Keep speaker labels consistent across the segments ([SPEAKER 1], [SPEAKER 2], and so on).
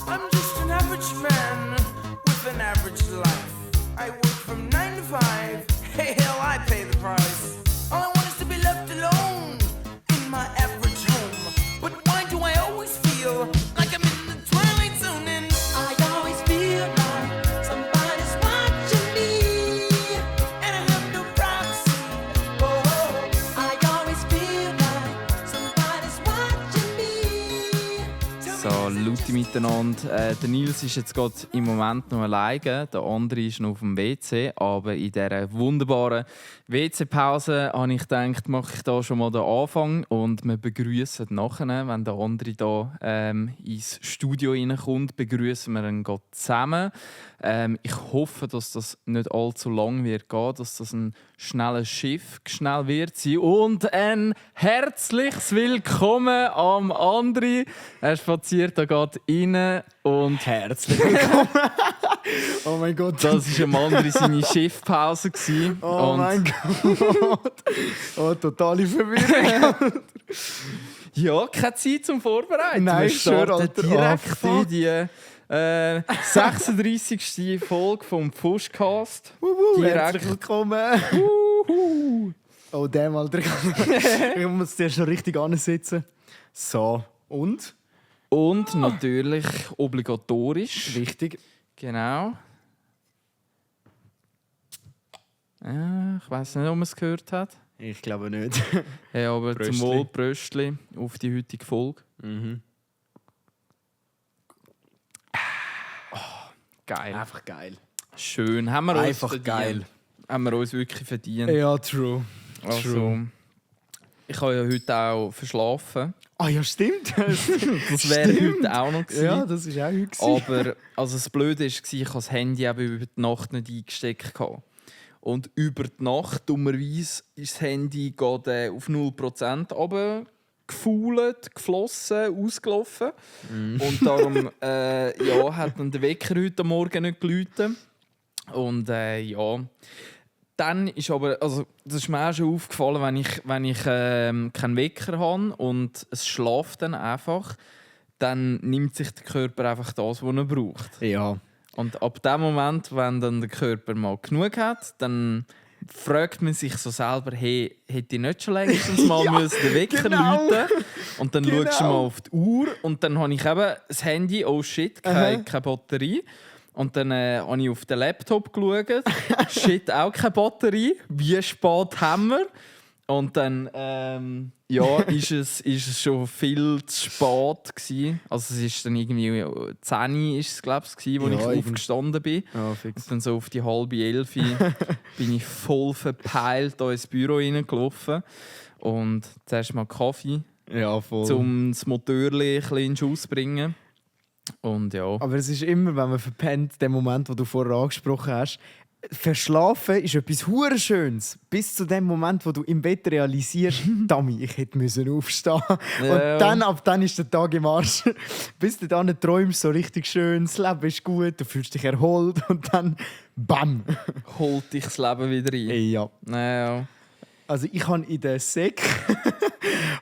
[SPEAKER 1] I'm just an average man with an average life. I work from 9 to 5. Hey, hell, I pay the price. All I want is to be left alone in my average home. But why do I always feel like I'm in the twilight zone? And I always feel like somebody's watching me, and I have no privacy. Oh, I always feel like somebody's watching me.
[SPEAKER 2] So, Leute miteinander. Der Nils ist jetzt gerade im Moment noch alleine, der andere ist noch auf dem WC. Aber in dieser wunderbaren WC-Pause habe ich gedacht, mache ich da schon mal den Anfang. Und wir begrüßen nachher, wenn der andere da ins Studio reinkommt, begrüßen wir ihn gerade zusammen. Ich hoffe, dass das nicht allzu lang wird gehen, dass das ein schnelles Schiff schnell wird sein. Und ein herzliches Willkommen am Andri. Er spaziert da gerade rein und
[SPEAKER 3] Herzlich willkommen. Oh mein Gott.
[SPEAKER 2] das war am Andri seine Schiffpause gewesen.
[SPEAKER 3] Oh
[SPEAKER 2] und
[SPEAKER 3] mein Gott. Oh, totale Verwirrung.
[SPEAKER 2] ja, keine Zeit zum Vorbereiten.
[SPEAKER 3] Nein,
[SPEAKER 2] wir starten
[SPEAKER 3] sure, Alter.
[SPEAKER 2] direkt
[SPEAKER 3] Oh,
[SPEAKER 2] in die 36. Folge vom Pfuschcast.
[SPEAKER 3] Herzlich willkommen. Oh, damn, Alter. Ich muss dir schon richtig ansitzen. So, und?
[SPEAKER 2] Und natürlich obligatorisch.
[SPEAKER 3] Wichtig.
[SPEAKER 2] Genau. Ich weiß nicht, ob man es gehört hat.
[SPEAKER 3] Ich glaube nicht.
[SPEAKER 2] Hey, aber
[SPEAKER 3] Pröstli.
[SPEAKER 2] zum Wohl Pröstli auf die heutige Folge.
[SPEAKER 3] Mhm.
[SPEAKER 2] Geil.
[SPEAKER 3] Einfach geil.
[SPEAKER 2] Schön. Haben wir uns
[SPEAKER 3] Einfach
[SPEAKER 2] verdient.
[SPEAKER 3] geil.
[SPEAKER 2] Haben wir uns wirklich verdient.
[SPEAKER 3] Ja, true.
[SPEAKER 2] Also, ich habe ja heute auch verschlafen.
[SPEAKER 3] Ah ja, stimmt.
[SPEAKER 2] Das wäre heute auch noch gewesen.
[SPEAKER 3] Ja, das war auch heute gewesen.
[SPEAKER 2] Aber also das Blöde war, ich hatte das Handy eben über die Nacht nicht eingesteckt. Und über die Nacht, dummerweise, ist das Handy gerade auf 0% runtergefault, geflossen, ausgelaufen. Und darum hat dann der Wecker heute Morgen nicht geläutet. Und ja... Dann ist aber, also das ist mir auch schon aufgefallen, wenn ich keinen Wecker habe und es schläft dann einfach, dann nimmt sich der Körper einfach das, was er braucht.
[SPEAKER 3] Ja.
[SPEAKER 2] Und ab dem Moment, wenn dann der Körper mal genug hat, dann fragt man sich so selber, hey, hätte ich nicht schon längstens mal
[SPEAKER 3] Ja,
[SPEAKER 2] müssen den Wecker
[SPEAKER 3] genau.
[SPEAKER 2] läuten? Und dann
[SPEAKER 3] Genau.
[SPEAKER 2] schaust du mal auf die Uhr und dann habe ich eben das Handy, oh shit, keine Batterie. Und dann habe ich auf den Laptop geschaut. Shit, auch keine Batterie. Wie spät haben wir? Und dann ist es schon viel zu spät gewesen. Also es ist dann irgendwie 10 Uhr, ist es, glaube ich, als ich aufgestanden bin.
[SPEAKER 3] Ja, fix.
[SPEAKER 2] Und dann so auf die 10:30 bin ich voll verpeilt da ins Büro reingelaufen. Und zuerst mal Kaffee,
[SPEAKER 3] Ja, voll.
[SPEAKER 2] um das Motörli ein bisschen in Schuss zu bringen. Und ja.
[SPEAKER 3] Aber es ist immer, wenn man verpennt, den Moment, den du vorher angesprochen hast. Verschlafen ist etwas hure Schönes. Bis zu dem Moment, wo du im Bett realisierst, Dami, ich hätte aufstehen müssen.
[SPEAKER 2] Ja.
[SPEAKER 3] Und ab dann ist der Tag im Arsch. Bis du dann träumst, so richtig schön, das Leben ist gut, du fühlst dich erholt und dann BAM!
[SPEAKER 2] Holt dich das Leben wieder rein.
[SPEAKER 3] Ja.
[SPEAKER 2] Naja.
[SPEAKER 3] Also ich habe in der Sek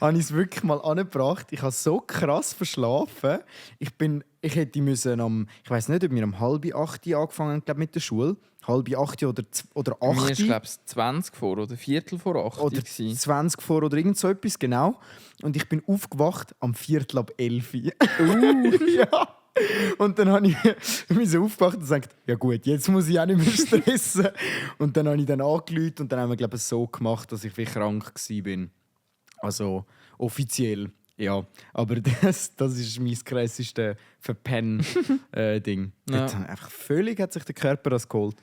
[SPEAKER 3] habe ich es wirklich mal angebracht. Ich habe so krass verschlafen. Ich hätte müssen ich weiß nicht, ob wir um 7:30 angefangen haben mit der Schule. 7:30 oder 8.
[SPEAKER 2] Mir ist, glaube ich, 20 vor oder Viertel vor 8
[SPEAKER 3] oder
[SPEAKER 2] gewesen.
[SPEAKER 3] 20 vor oder irgend so etwas, genau. Und ich bin aufgewacht am 11:15. Ja. Und dann habe ich aufgewacht und gesagt, ja gut, jetzt muss ich auch nicht mehr stressen. Und dann habe ich dann angerufen und dann haben wir, glaube ich, so gemacht, dass ich wie krank war. Also offiziell, ja. Aber das ist mein krasseste Verpenn-Ding.
[SPEAKER 2] Ja.
[SPEAKER 3] Einfach völlig hat sich der Körper das geholt.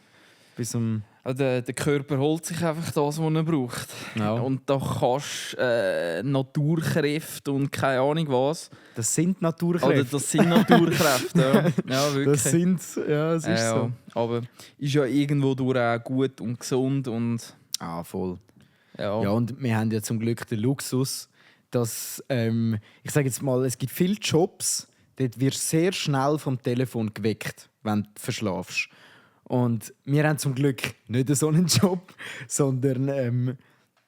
[SPEAKER 3] Bis um...
[SPEAKER 2] Also der Körper holt sich einfach das, was er braucht.
[SPEAKER 3] Ja.
[SPEAKER 2] Und da kannst Naturkräfte und keine Ahnung was.
[SPEAKER 3] Das sind Naturkräfte.
[SPEAKER 2] Oder das sind Naturkräfte. Ja, wirklich.
[SPEAKER 3] Das sind... Ja, es ist so.
[SPEAKER 2] Aber ist ja irgendwo durch auch gut und gesund und...
[SPEAKER 3] Ah, voll.
[SPEAKER 2] Ja.
[SPEAKER 3] Ja, und wir haben ja zum Glück den Luxus, dass, ich sage jetzt mal, es gibt viele Jobs, dort wirst du sehr schnell vom Telefon geweckt, wenn du verschlafst. Und wir haben zum Glück nicht so einen Job, sondern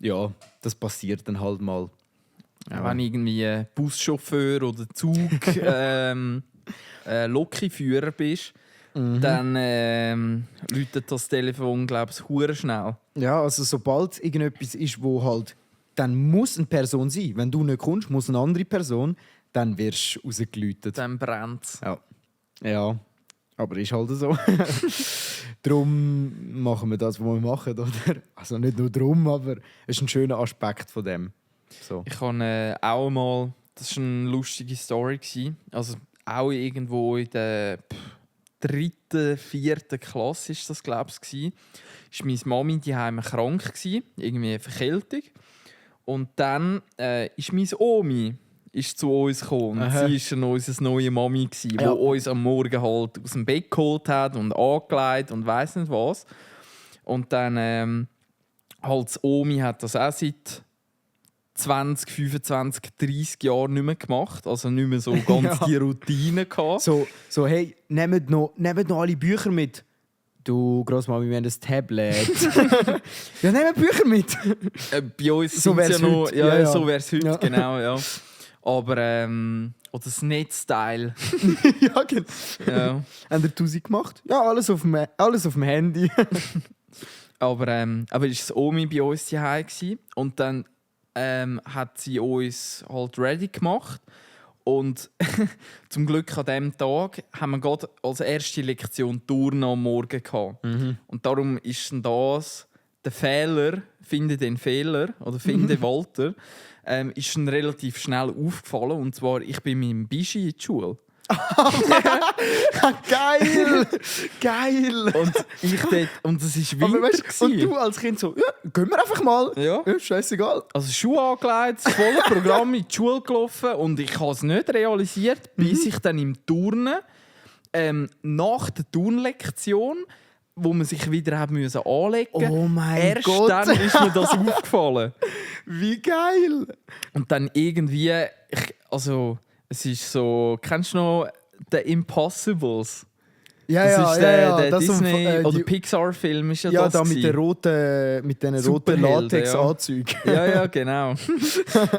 [SPEAKER 3] ja, das passiert dann halt mal.
[SPEAKER 2] Ja. Wenn irgendwie Buschauffeur oder Zug Lokiführer bist, dann läutet das Telefon, glaube ich, hure schnell.
[SPEAKER 3] Ja, also sobald irgendetwas ist, wo halt, dann muss eine Person sein. Wenn du nicht kommst, muss eine andere Person, dann wirst du rausgeläutet.
[SPEAKER 2] Dann brennt es.
[SPEAKER 3] Ja, aber ist halt so. Darum machen wir das, was wir machen, oder? Also nicht nur darum, aber es ist ein schöner Aspekt von dem. So.
[SPEAKER 2] Ich habe auch mal, das war eine lustige Story, also auch irgendwo in der 3., 4. Klasse ist das, glaube ich, war meine Mami daheim krank, irgendwie eine Verkältung. Und dann ist meine Omi zu uns gekommen. Und sie war dann unsere neue Mami, die uns am Morgen halt aus dem Bett geholt hat und angelegt und weiss nicht was. Und dann halt die Omi hat das auch seit 20, 25, 30 Jahren nicht mehr gemacht. Also nicht mehr so ganz die Routine gehabt.
[SPEAKER 3] So hey, nehmt noch alle Bücher mit. Du, Grossmami, wir haben ein Tablet. Ja, nehmt Bücher mit.
[SPEAKER 2] Bei uns
[SPEAKER 3] so
[SPEAKER 2] sind
[SPEAKER 3] wär's
[SPEAKER 2] ja noch,
[SPEAKER 3] heute.
[SPEAKER 2] ja, so wäre es heute,
[SPEAKER 3] Ja.
[SPEAKER 2] genau. Ja. Aber, oder das Netzteil.
[SPEAKER 3] Ja, genau.
[SPEAKER 2] Ja.
[SPEAKER 3] Haben ihr 1000 gemacht? Ja, alles auf dem Handy.
[SPEAKER 2] Aber ist das Omi bei uns zu Hause und dann hat sie uns halt ready gemacht. Und zum Glück an diesem Tag haben wir gerade als erste Lektion Turnen am Morgen gehabt. Und darum ist dann das, der Fehler, finde den Fehler, oder finde Walter, ist dann relativ schnell aufgefallen. Und zwar, ich bin mit dem Bischi in die Schule.
[SPEAKER 3] Geil! Geil!
[SPEAKER 2] Und es war
[SPEAKER 3] Aber
[SPEAKER 2] Winter.
[SPEAKER 3] weißt, und du als Kind so, ja, gehen wir einfach mal.
[SPEAKER 2] Ja.
[SPEAKER 3] Scheißegal.
[SPEAKER 2] Also Schuhe angelegt, das volle Programm in die Schule gelaufen und ich habe es nicht realisiert, bis ich dann im Turnen, nach der Turnlektion, wo man sich wieder hat müssen anlegen musste,
[SPEAKER 3] Oh mein
[SPEAKER 2] erst
[SPEAKER 3] Gott.
[SPEAKER 2] dann ist mir das aufgefallen.
[SPEAKER 3] Wie geil!
[SPEAKER 2] Und dann irgendwie, es ist so, kennst du noch The Impossibles?
[SPEAKER 3] Ja,
[SPEAKER 2] Das
[SPEAKER 3] ja,
[SPEAKER 2] ist der
[SPEAKER 3] das
[SPEAKER 2] Disney- oder
[SPEAKER 3] die,
[SPEAKER 2] Pixar-Film ist ja
[SPEAKER 3] ja,
[SPEAKER 2] das
[SPEAKER 3] da mit
[SPEAKER 2] gewesen.
[SPEAKER 3] den roten
[SPEAKER 2] Superhelden,
[SPEAKER 3] Latex-Anzügen.
[SPEAKER 2] Ja, genau.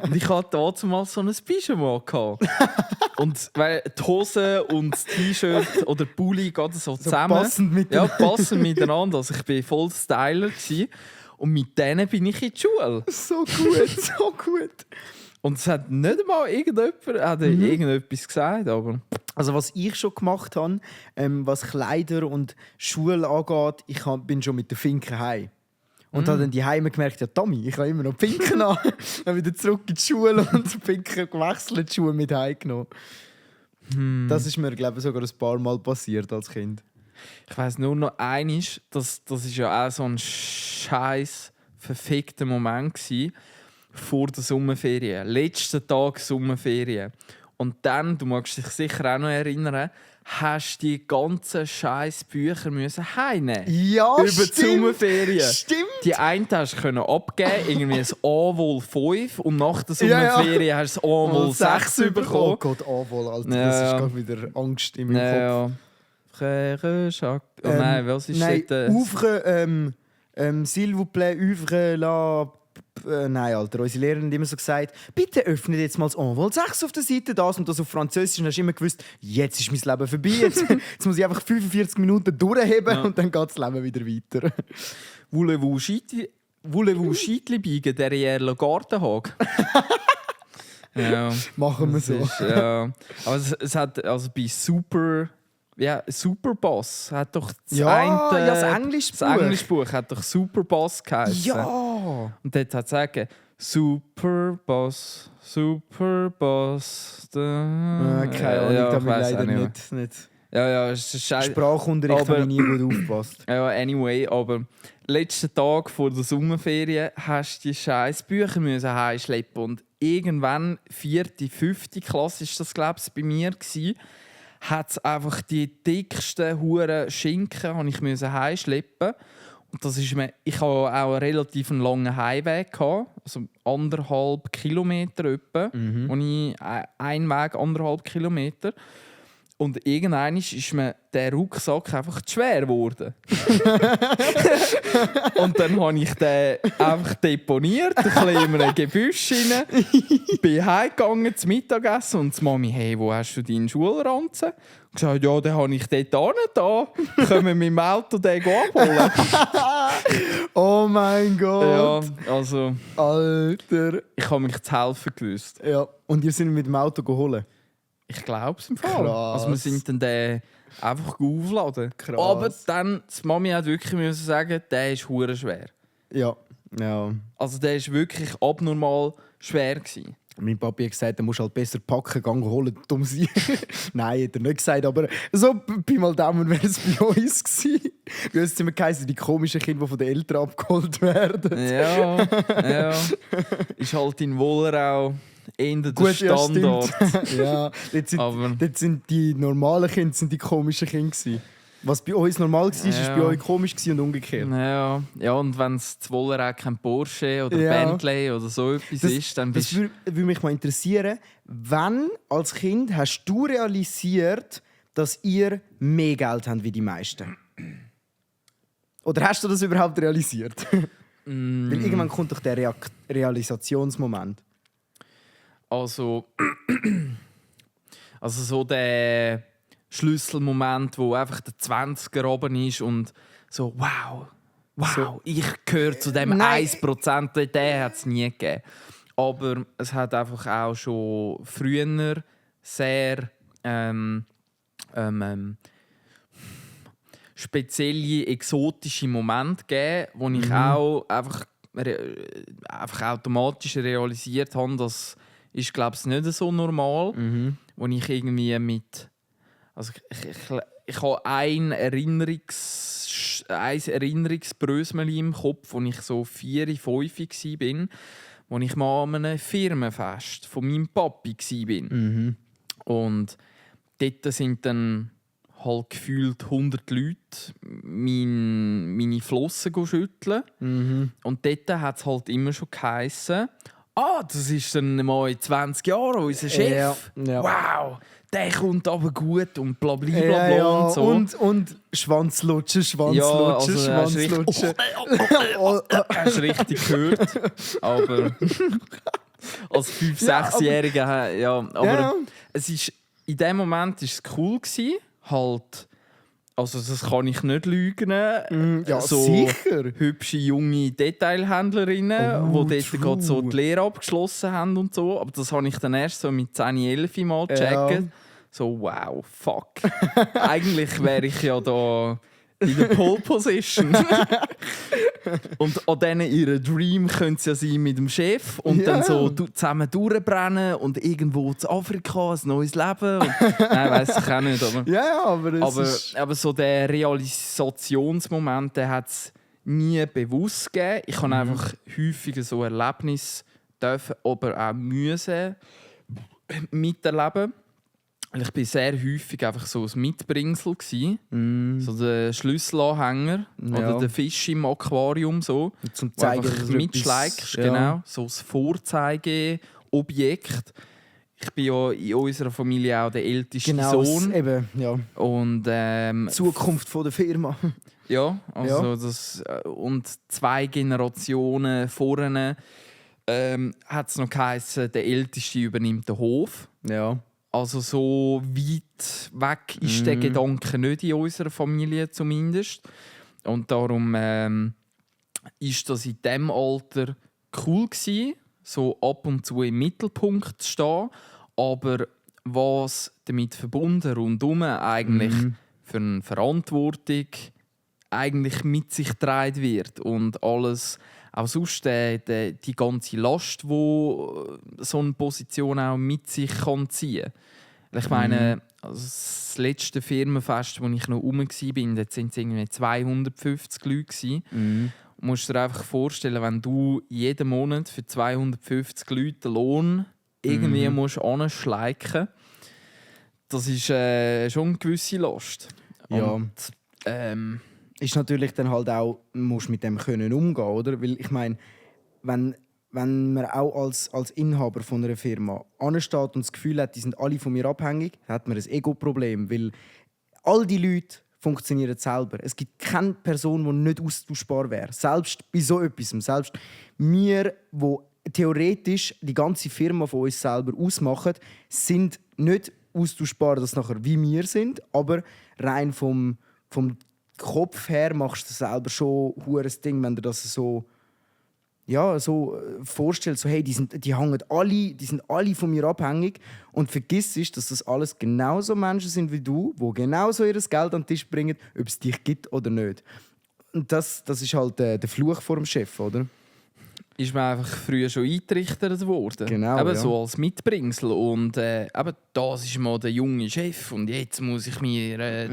[SPEAKER 2] Und ich hatte damals so ein Pyjama gehabt. Und weil die Hose und das T-Shirt oder Pulli gerade so zusammen.
[SPEAKER 3] passend miteinander.
[SPEAKER 2] Ja, passend miteinander. Also ich war voll Styler gewesen. Und mit denen bin ich in die Schule.
[SPEAKER 3] So gut, so gut.
[SPEAKER 2] Und es hat nicht einmal irgendetwas gesagt, aber...
[SPEAKER 3] Also was ich schon gemacht habe, was Kleider und Schuhe angeht, bin schon mit der Finke heim. Und habe dann die Heime gemerkt, ja Tommy, ich habe immer noch Pinken an. Dann wieder zurück in die Schule und die Pinken gewechselt, die Schuhe mit heimgenommen. Das ist mir, glaube ich, sogar ein paar Mal passiert als Kind.
[SPEAKER 2] Ich weiss nur noch eines, das ist ja auch so ein scheiß verfickter Moment gewesen, vor der Sommerferien. Letzten Tag Sommerferien. Und dann, du magst dich sicher auch noch erinnern, hast du die ganzen scheiß Bücher müssen heimnehmen.
[SPEAKER 3] Ja,
[SPEAKER 2] Über die
[SPEAKER 3] stimmt.
[SPEAKER 2] Sommerferien.
[SPEAKER 3] Stimmt.
[SPEAKER 2] Die einen hast du abgeben, irgendwie ein A-Wohl 5 und nach der Sommerferien hast du ein A-Wohl 6
[SPEAKER 3] Oh
[SPEAKER 2] bekommen.
[SPEAKER 3] Gott, Anwohl, Alter.
[SPEAKER 2] Ja.
[SPEAKER 3] Das ist gerade wieder Angst in meinem Kopf.
[SPEAKER 2] Ja. Frère Jacques. Oh nein, was ist
[SPEAKER 3] nein,
[SPEAKER 2] das?
[SPEAKER 3] ouvre, s'il vous plaît, ouvre la... nein, Alter, unsere Lehrerin hat immer so gesagt, bitte öffnet jetzt mal das Envol 6 auf der Seite, das und das auf Französisch. Und hast immer gewusst, jetzt ist mein Leben vorbei. Jetzt muss ich einfach 45 Minuten durchheben und dann geht das Leben wieder weiter.
[SPEAKER 2] Voulez-vous Scheitli biegen derrière le Gartenhag? Ja.
[SPEAKER 3] Machen wir so.
[SPEAKER 2] Ja. Aber es hat also bei Superboss hat doch das
[SPEAKER 3] das Englischbuch.
[SPEAKER 2] Das Englischbuch hat doch Superboss geheißen.
[SPEAKER 3] Ja!
[SPEAKER 2] Und dort hat es sagen Superboss.
[SPEAKER 3] Keine Ahnung, da bin ich leider nicht.
[SPEAKER 2] Ja, es ist scheiße.
[SPEAKER 3] Sprachunterricht
[SPEAKER 2] Aber-
[SPEAKER 3] habe ich nie gut aufgepasst.
[SPEAKER 2] Ja, anyway, aber letzten Tag vor der Sommerferien hast du die scheiß Bücher heimschleppen und irgendwann 4., 5. Klasse ist das, glaube ich, bei mir gsi, hat es einfach die dicksten hure Schinken habe ich heimschleppen. Und das ist mir, ich hatte auch einen relativ langen Heimweg gehabt, also 1,5 Kilometer etwa, und ich ein Weg 1,5 Kilometer. Und irgendwann ist mir der Rucksack einfach zu schwer geworden. Und dann habe ich den einfach deponiert, ein bisschen in einem Gebüsch rein. Bin heimgegangen zum Mittagessen und die Mami, hey, wo hast du deinen Schulranzen? Ich gesagt, ja, den habe ich dort da. Können wir mit dem Auto den abholen?
[SPEAKER 3] Oh mein Gott!
[SPEAKER 2] Ja, also
[SPEAKER 3] Alter!
[SPEAKER 2] ich habe mich zu helfen gewusst.
[SPEAKER 3] Ja. Und ihr seid mit dem Auto geholt?
[SPEAKER 2] Ich glaube es im Fall.
[SPEAKER 3] Krass.
[SPEAKER 2] Also wir sind dann den einfach aufladen.
[SPEAKER 3] Krass.
[SPEAKER 2] Aber dann, die Mami hat wirklich müssen sagen, der ist hure schwer.
[SPEAKER 3] Ja.
[SPEAKER 2] Also der ist wirklich abnormal schwer gewesen.
[SPEAKER 3] Mein Papi hat gesagt, er muss halt besser packen, gehen holen, dumm sein. Nein, hat er nicht gesagt, aber so Pi mal Daumen wäre es bei uns gewesen. Bei uns sind wir geheißen, die komischen Kinder, die von den Eltern abgeholt werden.
[SPEAKER 2] Ja. Ist halt in Wollerau eher der Standard.
[SPEAKER 3] Ja, dort sind die normalen Kinder sind die komischen Kinder gewesen. Was bei uns normal war, war bei euch komisch und umgekehrt.
[SPEAKER 2] Ja, und wenn es zu Wollerau kein Porsche oder Bentley oder so etwas ist, dann bist du...
[SPEAKER 3] Das würde mich mal interessieren, wann als Kind hast du realisiert, dass ihr mehr Geld habt wie die meisten? Oder hast du das überhaupt realisiert? Weil irgendwann kommt doch der Realisationsmoment.
[SPEAKER 2] Also so der Schlüsselmoment, wo einfach der 20er oben ist und so wow, so. Ich gehöre zu dem 1%, den hat es nie gegeben. Aber es hat einfach auch schon früher sehr spezielle, exotische Momente gegeben, wo ich auch einfach automatisch realisiert habe, dass ist, glaube ich, nicht so normal. Wo ich irgendwie mit... Also ich habe ein Erinnerungsbrösmeli im Kopf, als ich so 4, 5 war, wo ich mal an einem Firmenfest von meinem Papi war. Und dort sind dann halt gefühlt 100 Leute meine Flossen schütteln. Und dort hat es halt immer schon geheissen, das ist dann mal in 20 Jahren unser Chef.
[SPEAKER 3] Ja.
[SPEAKER 2] Wow, der kommt aber gut und blablabla und so.
[SPEAKER 3] Und Schwanzlutschen.
[SPEAKER 2] Hast du richtig gehört. Aber als 5-, 6-Jähriger, es ist, in dem Moment war es cool gewesen, halt. Also das kann ich nicht lügen. So
[SPEAKER 3] sicher.
[SPEAKER 2] Hübsche junge Detailhändlerinnen, die dort gerade so die Lehre abgeschlossen haben und so. Aber das habe ich dann erst so mit 10, 11 Mal gecheckt. Ja. So wow, fuck. Eigentlich wäre ich ja da in der Pole Position. Und an denen ihren Dream können sie ja sein mit dem Chef und dann so zusammen durchbrennen und irgendwo zu Afrika ein neues Leben. Und, nein, weiss ich auch nicht. Aber so der Realisationsmoment, der hat es nie bewusst gegeben. Ich habe einfach häufiger so Erlebnisse dürfen, aber auch müssen miterleben. Ich war sehr häufig einfach so ein Mitbringsel. So der Schlüsselanhänger oder der Fisch im Aquarium. So,
[SPEAKER 3] zum Zeigen,
[SPEAKER 2] dass du mitschlägst. Genau, so ein Vorzeigeobjekt. Ich bin ja in unserer Familie auch der älteste Sohn.
[SPEAKER 3] Eben, ja.
[SPEAKER 2] Und,
[SPEAKER 3] Zukunft von der Firma.
[SPEAKER 2] Ja, also das, und 2 Generationen vorne hat es noch geheißen, der Älteste übernimmt den Hof. Ja. Also so weit weg ist der Gedanke nicht in unserer Familie zumindest. Und darum ist das in diesem Alter cool gewesen, so ab und zu im Mittelpunkt zu stehen. Aber was damit verbunden rundum eigentlich für eine Verantwortung eigentlich mit sich getragen wird und alles, auch sonst die ganze Last, die so eine Position auch mit sich kann ziehen kann. Ich meine, also das letzte Firmenfest, wo ich noch rum war, dort waren es irgendwie 250 Leute. Du musst dir einfach vorstellen, wenn du jeden Monat für 250 Leute den Lohn irgendwie musst anschleichen, das ist schon eine gewisse Last. Und,
[SPEAKER 3] ist natürlich dann halt auch, musst mit dem können umgehen, oder? Weil ich meine, wenn wenn man auch als Inhaber von einer Firma ansteht und das Gefühl hat, die sind alle von mir abhängig, dann hat man ein Ego-Problem, weil all die Leute funktionieren selber. Es gibt keine Person, die nicht austauschbar wäre. Selbst bei so etwas. Selbst wir, die theoretisch die ganze Firma von uns selber ausmachen, sind nicht austauschbar, dass nachher wie wir sind, aber rein vom Kopf her machst du selber schon ein hohes Ding, wenn du das so vorstellst, so, hey, die sind alle von mir abhängig und vergiss ist, dass das alles genauso Menschen sind wie du, die genauso ihr Geld an den Tisch bringen, ob es dich gibt oder nicht. Und das ist halt der Fluch vor dem Chef, oder?
[SPEAKER 2] Ist mir einfach früher schon eingetrichtert worden.
[SPEAKER 3] Genau,
[SPEAKER 2] eben
[SPEAKER 3] ja.
[SPEAKER 2] so als Mitbringsel. Und eben, das ist mal der junge Chef und jetzt muss ich mir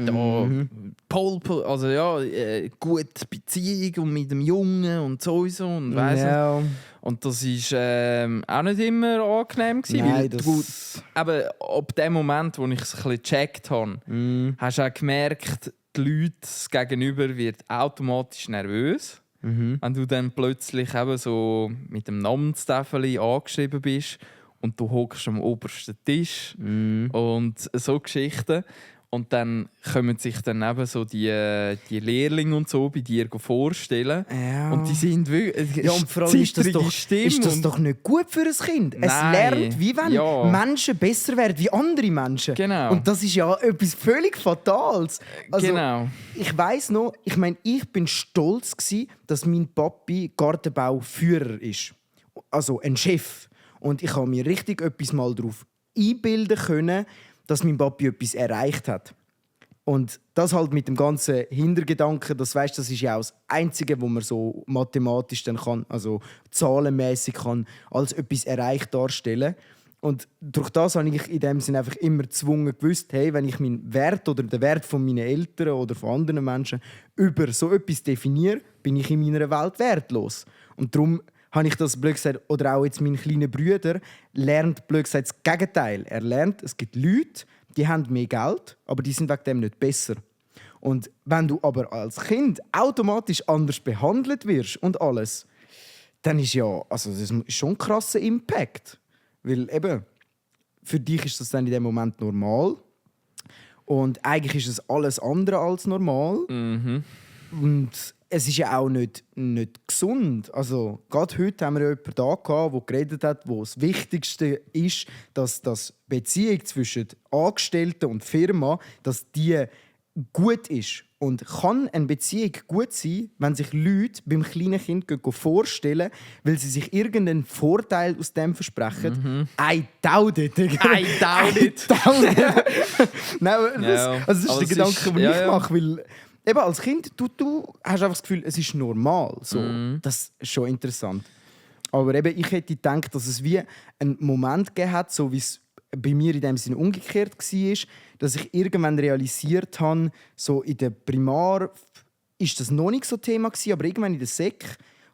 [SPEAKER 2] gute Beziehung und mit dem Jungen und sowieso und weiss
[SPEAKER 3] Ja.
[SPEAKER 2] nicht. Und das war auch nicht immer angenehm gewesen,
[SPEAKER 3] Nein,
[SPEAKER 2] weil
[SPEAKER 3] das...
[SPEAKER 2] eben, ab dem Moment, wo ich es ein bisschen gecheckt habe, hast du auch gemerkt, die Leute, das Gegenüber wird automatisch nervös. Wenn du dann plötzlich eben so mit dem Namenstafel angeschrieben bist und du hockst am obersten Tisch und so Geschichten. Und dann kommen sich dann eben so die Lehrlinge und so bei dir vorstellen.
[SPEAKER 3] Ja.
[SPEAKER 2] Und die sind wirklich...
[SPEAKER 3] Ja, und vor allem ist das doch nicht gut für ein Kind. Es
[SPEAKER 2] Nein.
[SPEAKER 3] lernt, wie wenn Menschen besser werden wie andere Menschen.
[SPEAKER 2] Genau.
[SPEAKER 3] Und das ist ja etwas völlig Fatales. Also,
[SPEAKER 2] Genau.
[SPEAKER 3] Ich weiss noch, ich bin stolz gewesen, dass mein Papi Gartenbauführer ist. Also ein Chef. Und ich habe mir richtig etwas mal darauf einbilden können, dass mein Papi etwas erreicht hat. Und das halt mit dem ganzen Hintergedanken, das ist ja auch das Einzige, wo man so mathematisch dann kann, also zahlenmäßig kann, als etwas erreicht darstellen. Und durch das habe ich in dem Sinne einfach immer gezwungen gewusst, hey, wenn ich meinen Wert oder den Wert von meinen Eltern oder von anderen Menschen über so etwas definiere, bin ich in meiner Welt wertlos. Und darum habe ich das blöd gesagt, oder auch jetzt mein kleiner Bruder lernt blöd gesagt das Gegenteil. Er lernt, es gibt Leute, die haben mehr Geld, aber die sind wegen dem nicht besser. Und wenn du aber als Kind automatisch anders behandelt wirst und alles, dann ist das ist schon ein krasser Impact. Weil eben, für dich ist das dann in dem Moment normal. Und eigentlich ist es alles andere als normal. Und es ist ja auch nicht gesund. Also, gerade heute haben wir ja jemanden da gehabt, der geredet hat, wo das Wichtigste ist, dass die Beziehung zwischen Angestellten und Firma, dass die gut ist. Und kann eine Beziehung gut sein, wenn sich Leute beim kleinen Kind vorstellen, weil sie sich irgendeinen Vorteil aus dem versprechen? I doubt it.
[SPEAKER 2] I doubt it.
[SPEAKER 3] Nein, das ist der Gedanke, den ich mache. Weil eben als Kind, du hast einfach das Gefühl, es ist normal. So. Das ist schon interessant. Aber eben, ich hätte gedacht, dass es wie einen Moment gegeben hat, so wie es bei mir in dem Sinne umgekehrt war, dass ich irgendwann realisiert habe, so in der Primar ist das noch nicht so Thema gewesen, aber irgendwann in der Sek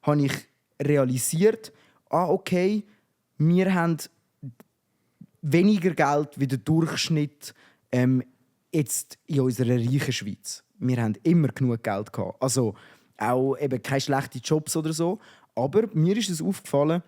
[SPEAKER 3] habe ich realisiert, okay, wir haben weniger Geld wie der Durchschnitt jetzt in unserer reichen Schweiz. Wir haben immer genug Geld gehabt. Also auch eben keine schlechten Jobs oder so. Aber mir ist es aufgefallen,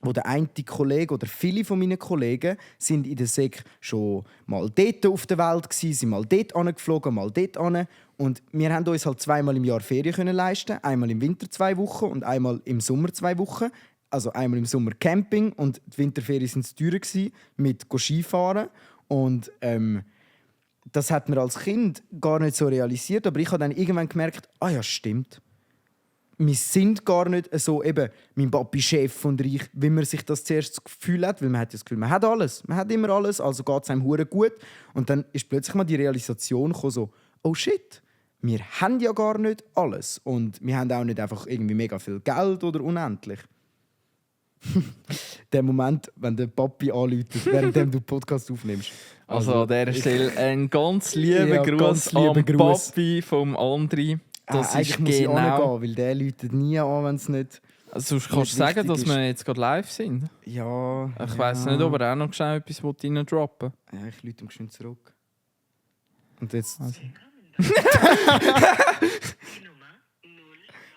[SPEAKER 3] wo der eine Kollege oder viele von meinen Kollegen sind in der Sek schon mal dort auf der Welt gewesen, sind mal dort angeflogen, mal dort an. Und wir haben uns halt 2-mal im Jahr Ferien können leisten. Einmal im Winter 2 Wochen und einmal im Sommer 2 Wochen. Also einmal im Sommer Camping und die Winterferien waren es teuer gewesen, mit Skifahren. Und das hat man als Kind gar nicht so realisiert. Aber ich habe dann irgendwann gemerkt, ja, stimmt. Wir sind gar nicht so eben mein Papi Chef und reich, wie man sich das zuerst das Gefühl hat. Weil man hat das Gefühl, man hat alles. Man hat immer alles, also geht es einem hure gut. Und dann ist plötzlich mal die Realisation gekommen, so, oh shit, wir haben ja gar nicht alles. Und wir haben auch nicht einfach irgendwie mega viel Geld oder unendlich. Der Moment, wenn der Papi anruft, während du Podcast aufnimmst.
[SPEAKER 2] Also an dieser Stelle einen ganz lieben Gruß
[SPEAKER 3] lieben
[SPEAKER 2] am Papi vom Andri. Das
[SPEAKER 3] eigentlich
[SPEAKER 2] ist
[SPEAKER 3] muss ich
[SPEAKER 2] genau...
[SPEAKER 3] gehen, weil der läutet nie an, wenn es nicht...
[SPEAKER 2] Also, kannst du sagen, dass
[SPEAKER 3] ist.
[SPEAKER 2] wir jetzt gerade live sind?
[SPEAKER 3] Ja...
[SPEAKER 2] Ich weiss nicht, ob er auch noch schnell etwas rein droppen will.
[SPEAKER 3] Ja, ich läute ihm geschwind zurück. Und jetzt...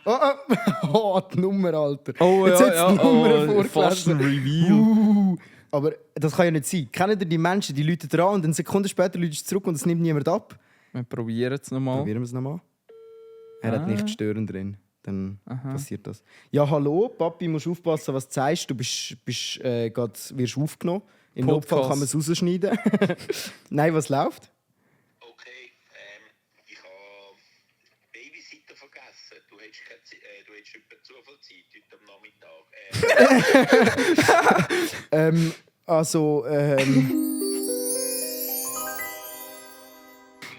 [SPEAKER 3] Oh, die Nummer, Alter.
[SPEAKER 2] Oh
[SPEAKER 3] Jetzt
[SPEAKER 2] ja,
[SPEAKER 3] hat's
[SPEAKER 2] ja,
[SPEAKER 3] die Nummer
[SPEAKER 2] oh, fast ein
[SPEAKER 3] vorgelesen.
[SPEAKER 2] Reveal.
[SPEAKER 3] Aber das kann ja nicht sein. Kennt ihr die Menschen, die Leute dran und eine Sekunde später läuten sie zurück und es nimmt niemand ab?
[SPEAKER 2] Wir probieren es nochmal.
[SPEAKER 3] Probieren wir es nochmal. Er hat nicht stören drin. Dann
[SPEAKER 2] Aha.
[SPEAKER 3] passiert das. Ja, hallo, Papi, musst aufpassen, was du sagst. Du wirst aufgenommen. Im
[SPEAKER 2] Podcast.
[SPEAKER 3] Notfall kann man es rausschneiden. Nein, was läuft?
[SPEAKER 4] Okay, ich habe Babysitter vergessen. Du hättest etwa Zufallszeit heute am Nachmittag. Ich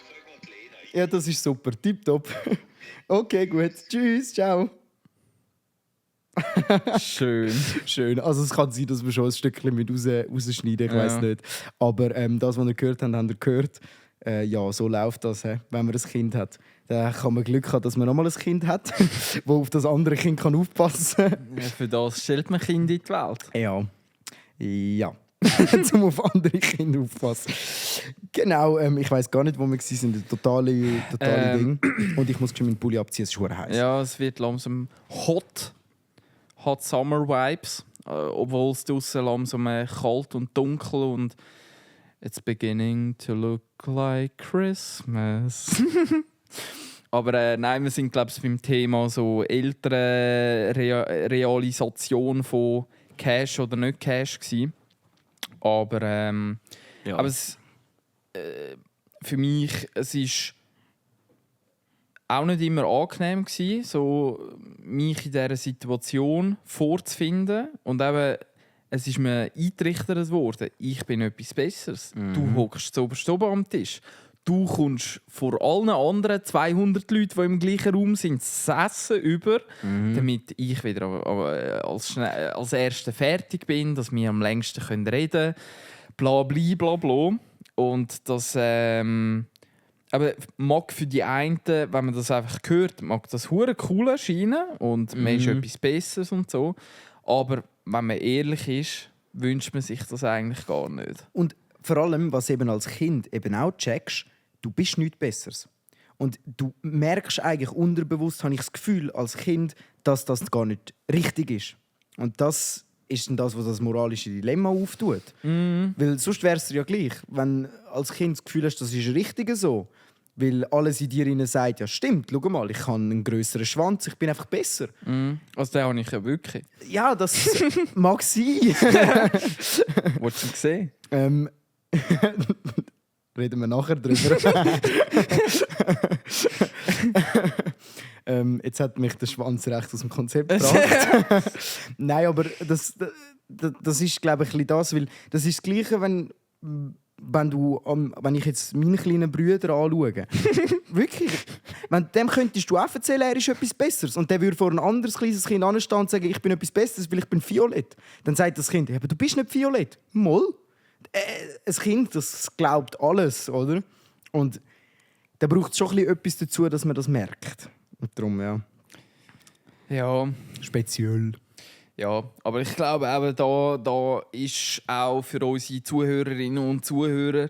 [SPEAKER 4] frage mal die Lena.
[SPEAKER 3] Ja, das ist super. Tipptopp. Okay, gut. Tschüss, ciao.
[SPEAKER 2] Schön.
[SPEAKER 3] Schön. Also es kann sein, dass wir schon ein Stückchen mit rausschneiden, ich
[SPEAKER 2] Ja.
[SPEAKER 3] weiß nicht. Aber das, was ihr gehört habt, habt ihr gehört. Ja, so läuft das, wenn man ein Kind hat. Dann kann man Glück haben, dass man nochmal ein Kind hat, das auf das andere Kind kann aufpassen kann.
[SPEAKER 2] Ja, für das stellt man Kinder in die Welt.
[SPEAKER 3] Ja. Ja. Zum auf andere Kinder aufpassen. Genau, ich weiß gar nicht, wo wir waren. Der totale Ding. Und ich muss schon meinen Pulli abziehen, es ist verdammt heiß.
[SPEAKER 2] Ja, es wird langsam hot Summer Vibes, obwohl es draussen langsam kalt und dunkel und it's beginning to look like Christmas. Aber nein, wir sind glaube ich beim Thema so ältere Realisation von Cash oder nicht Cash gewesen. Aber
[SPEAKER 3] Ja.
[SPEAKER 2] aber für mich es ist auch nicht immer angenehm gewesen, so mich in dieser Situation vorzufinden. Und eben, es ist mir eingetrichtert worden, ich bin etwas Besseres. Du hockst zuoberst oben am Tisch. Du kommst vor allen anderen 200 Leuten, die im gleichen Raum sind, das Essen über, damit ich wieder als Erster fertig bin, dass wir am längsten reden können. Bla, bla, bla, bla. Und das aber mag für die einen, wenn man das einfach hört, mag das hure cool erscheinen und man ist etwas Besseres und so. Aber wenn man ehrlich ist, wünscht man sich das eigentlich gar nicht.
[SPEAKER 3] Und vor allem, was eben als Kind eben auch checkst, du bist nichts Besseres. Und du merkst eigentlich unterbewusst, habe ich das Gefühl, als Kind, dass das gar nicht richtig ist. Und das ist dann das, was das moralische Dilemma auftut. Weil sonst wäre es ja gleich, wenn als Kind das Gefühl hast, das ist richtig so. Weil alles in dir sagt, ja stimmt, schau mal, ich habe einen grösseren Schwanz, ich bin einfach besser.
[SPEAKER 2] Also den habe ich ja wirklich.
[SPEAKER 3] Ja, das mag sein.
[SPEAKER 2] Wolltest du ihn sehen?
[SPEAKER 3] Reden wir nachher drüber. Jetzt hat mich der Schwanz recht aus dem Konzept gebracht. Nein, aber das ist, glaube ich, ein bisschen das, weil das ist das Gleiche, wenn ich jetzt meinen kleinen Bruder anschaue. Wirklich. Dem könntest du auch erzählen, er ist etwas Besseres. Und der würde vor ein anderes kleines Kind anstehen und sagen, ich bin etwas Besseres, weil ich bin violett. Dann sagt das Kind, aber du bist nicht violett. Moll. Ein Kind, das glaubt alles, oder? Und da braucht es schon ein bisschen etwas dazu, dass man das merkt. Und darum, ja.
[SPEAKER 2] Ja.
[SPEAKER 3] Speziell.
[SPEAKER 2] Ja, aber ich glaube, eben da ist auch für unsere Zuhörerinnen und Zuhörer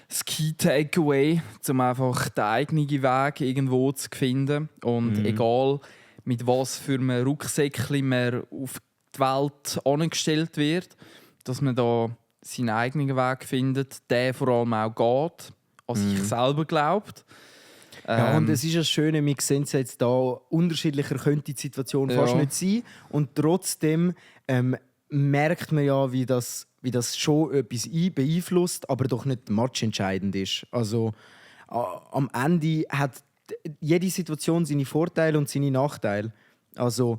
[SPEAKER 2] das Key Takeaway, um einfach den eigenen Weg irgendwo zu finden. Und egal, mit was für einem Rucksäckchen man auf die Welt angestellt wird, dass man da seinen eigenen Weg findet, der vor allem auch geht, an sich selber glaubt.
[SPEAKER 3] Ja, und es ist das Schöne, wir sehen es jetzt da, unterschiedlicher könnte die Situation fast nicht sein. Und trotzdem merkt man ja, wie das schon etwas beeinflusst, aber doch nicht matchentscheidend ist. Also am Ende hat jede Situation seine Vorteile und seine Nachteile. Also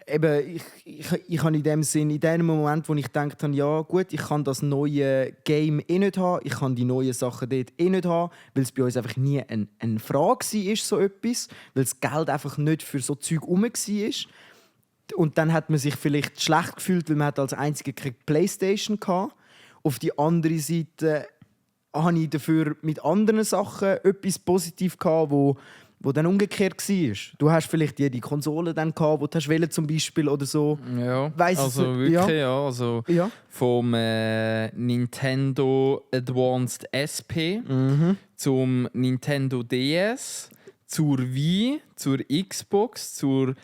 [SPEAKER 3] eben, ich habe in dem Sinn, in dem Moment, wo ich gedacht habe, ja gut, ich kann das neue Game nicht haben, ich kann die neuen Sachen dort nicht haben, weil es bei uns einfach nie eine Frage war, so etwas, weil das Geld einfach nicht für so Zeug herum war. Und dann hat man sich vielleicht schlecht gefühlt, weil man als Einziger keine Playstation hatte. Auf die andere Seite hatte ich dafür mit anderen Sachen etwas Positives gehabt, wo dann umgekehrt war. Du hast vielleicht die Konsole dann gehabt, die du hast zum Beispiel oder so.
[SPEAKER 2] Ja,
[SPEAKER 3] Weiss
[SPEAKER 2] also
[SPEAKER 3] es,
[SPEAKER 2] wirklich, ja. Also
[SPEAKER 3] Ja.
[SPEAKER 2] vom Nintendo Advanced SP zum Nintendo DS zur Wii, zur Xbox, zur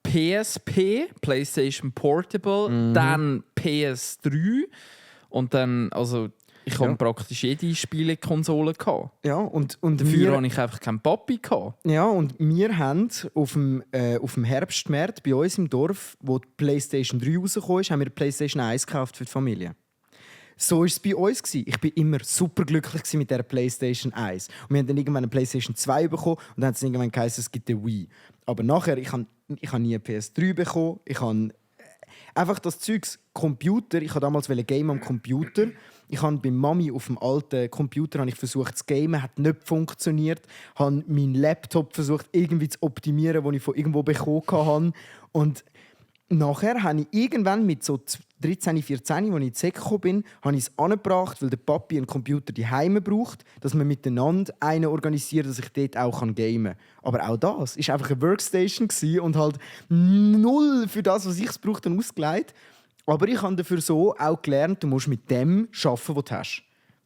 [SPEAKER 2] PSP, PlayStation Portable, dann PS3 und dann, also ich hatte praktisch jede Spielekonsole gehabt.
[SPEAKER 3] Ja, und
[SPEAKER 2] Dafür hatte ich einfach keinen Papi gehabt.
[SPEAKER 3] Ja, und wir haben auf dem Herbstmarkt bei uns im Dorf, wo die PlayStation 3 rausgekommen ist, haben wir die PlayStation 1 gekauft für die Familie. So war es bei uns. Ich war immer super glücklich mit der PlayStation 1. Und wir haben dann irgendwann eine PlayStation 2 bekommen und dann hat es irgendwann geheißen, es gibt eine Wii. Aber nachher, ich habe nie eine PS3 bekommen. Ich habe einfach das Zeugs Computer. Ich wollte damals game am Computer. Ich habe bei Mami auf dem alten Computer versucht zu gamen, hat nicht funktioniert. Ich habe meinen Laptop versucht irgendwie zu optimieren, den ich von irgendwo bekommen habe. Und nachher habe ich irgendwann mit so 13, 14, als ich in die Sek gekommen bin, habe ich es angebracht, weil der Papi einen Computer daheim braucht, dass man miteinander einen organisiert, dass ich dort auch gamen kann. Aber auch das war einfach eine Workstation und halt null für das, was ich brauchte, ausgelegt. Aber ich habe dafür so auch gelernt, du musst mit dem arbeiten, was du hast.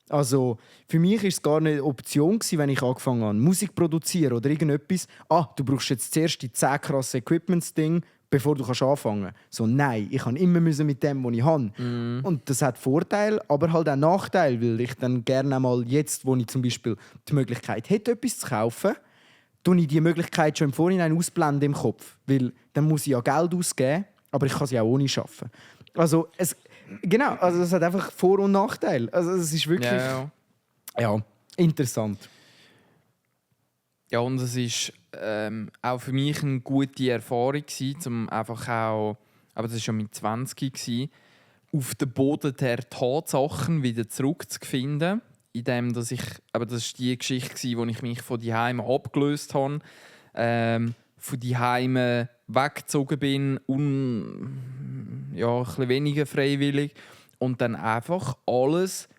[SPEAKER 3] Also für mich war es gar nicht eine Option, wenn ich angefangen habe, Musik zu produzieren oder irgendetwas. Du brauchst jetzt zuerst die 10 krasse Equipments-Ding, bevor du anfangen kannst. So, nein, ich kann immer mit dem, was ich habe. Und das hat Vorteile, aber halt auch Nachteile, weil ich dann gerne mal jetzt, wo ich zum Beispiel die Möglichkeit hätte, etwas zu kaufen, tue ich die Möglichkeit schon im Vorhinein ausblenden im Kopf. Weil dann muss ich ja Geld ausgeben, aber ich kann sie auch ohne arbeiten. Also es hat einfach Vor- und Nachteile. Also es ist wirklich interessant.
[SPEAKER 2] Ja, und es war auch für mich eine gute Erfahrung, um einfach auch, aber das war schon mit 20, auf den Boden der Tatsachen wieder zurückzufinden. Indem, dass ich, aber das war die Geschichte, wo ich mich von daheim abgelöst habe, von daheim weggezogen bin, ein bisschen weniger freiwillig und dann einfach alles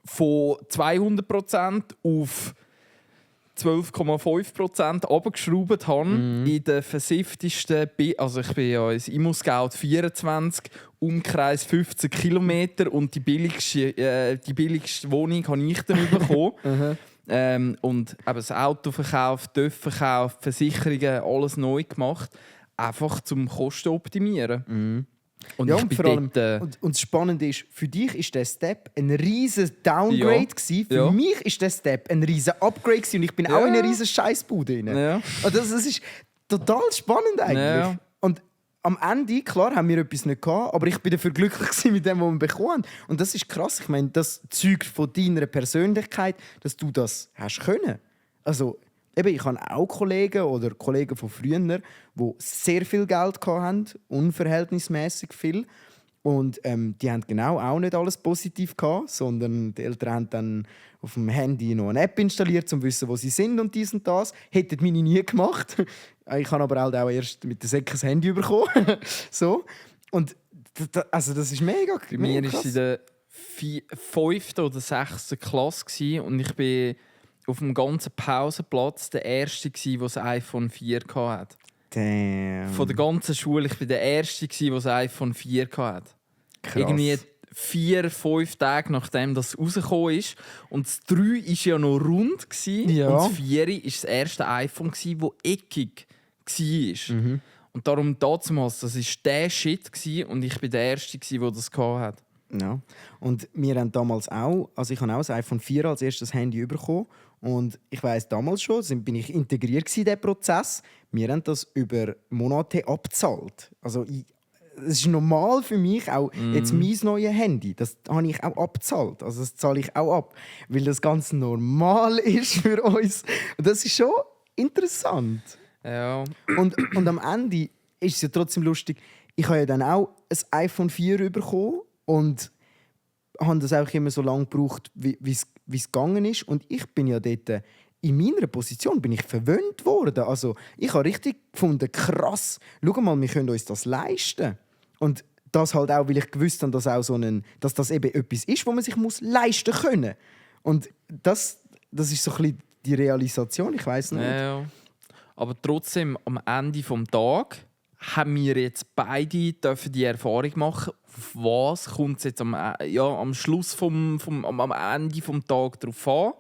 [SPEAKER 2] von 200% auf 12,5% runtergeschraubt habe in den versifftesten also ich bin ja ins Immo-Scout 24, Umkreis 15 Kilometer und die billigste Wohnung habe ich dann bekommen. Und eben das Auto verkauft, TÜV verkauft, Versicherungen, alles neu gemacht. Einfach zum Kosten optimieren. Und
[SPEAKER 3] ja,
[SPEAKER 2] ich
[SPEAKER 3] und
[SPEAKER 2] bin
[SPEAKER 3] vor allem,
[SPEAKER 2] dort,
[SPEAKER 3] und das Spannende ist, für dich war der Step ein riesen Downgrade. Für mich war der Step ein riesen Upgrade und ich bin auch in einer riesen Scheißbude rein.
[SPEAKER 2] Ja.
[SPEAKER 3] Und das ist total spannend eigentlich.
[SPEAKER 2] Ja.
[SPEAKER 3] Und am Ende, klar, haben wir etwas nicht gehabt, aber ich bin dafür glücklich mit dem, was wir bekommen haben. Und das ist krass. Ich meine, das zeugt von deiner Persönlichkeit, dass du das hast können. Also, eben, ich habe auch Kollegen von früher, die sehr viel Geld hatten, unverhältnismäßig viel. Und die haben genau auch nicht alles positiv gehabt, sondern die Eltern haben dann auf dem Handy noch eine App installiert, um zu wissen, wo sie sind und dies und das. Hätten meine nie gemacht. Ich habe aber halt auch erst mit der Säcke ein Handy bekommen. So. Und das ist mega.
[SPEAKER 2] Bei mir war es in der 5. oder 6. Klasse und ich bin auf dem ganzen Pausenplatz der Erste, der das iPhone 4 hatte.
[SPEAKER 3] Damn.
[SPEAKER 2] Von der ganzen Schule, ich war der Erste, der das iPhone 4 hatte.
[SPEAKER 3] Krass.
[SPEAKER 2] Irgendwie 4-5 Tage nachdem das rausgekommen ist. Und das 3 war ja noch rund.
[SPEAKER 3] Ja.
[SPEAKER 2] Und das 4 war das erste iPhone, das eckig war. Und darum damals, das war der Shit und ich war der Erste, der das hatte.
[SPEAKER 3] Ja. Und wir haben damals auch, also ich habe auch das iPhone 4 als erstes Handy bekommen. Und ich weiss, damals schon bin ich integriert in diesen Prozess. Wir haben das über Monate abgezahlt. Also es ist normal für mich, auch jetzt mein neues Handy, das habe ich auch abgezahlt. Also das zahle ich auch ab, weil das ganz normal ist für uns. Und das ist schon interessant.
[SPEAKER 2] Ja.
[SPEAKER 3] Und am Ende ist es ja trotzdem lustig, ich habe ja dann auch ein iPhone 4 bekommen und habe das auch immer so lange gebraucht, wie es gegangen ist. Und ich bin ja dort, in meiner Position bin ich verwöhnt worden. Also ich habe richtig gefunden, krass, schau mal, wir können uns das leisten. Und das halt auch, weil ich gewusst habe, dass das eben etwas ist, was man sich leisten können. Und das ist so ein bisschen die Realisation, ich weiss nicht.
[SPEAKER 2] Ja. Aber trotzdem, am Ende des Tages haben wir jetzt beide die Erfahrung machen, auf was kommt es jetzt am Schluss am Ende des Tages drauf an.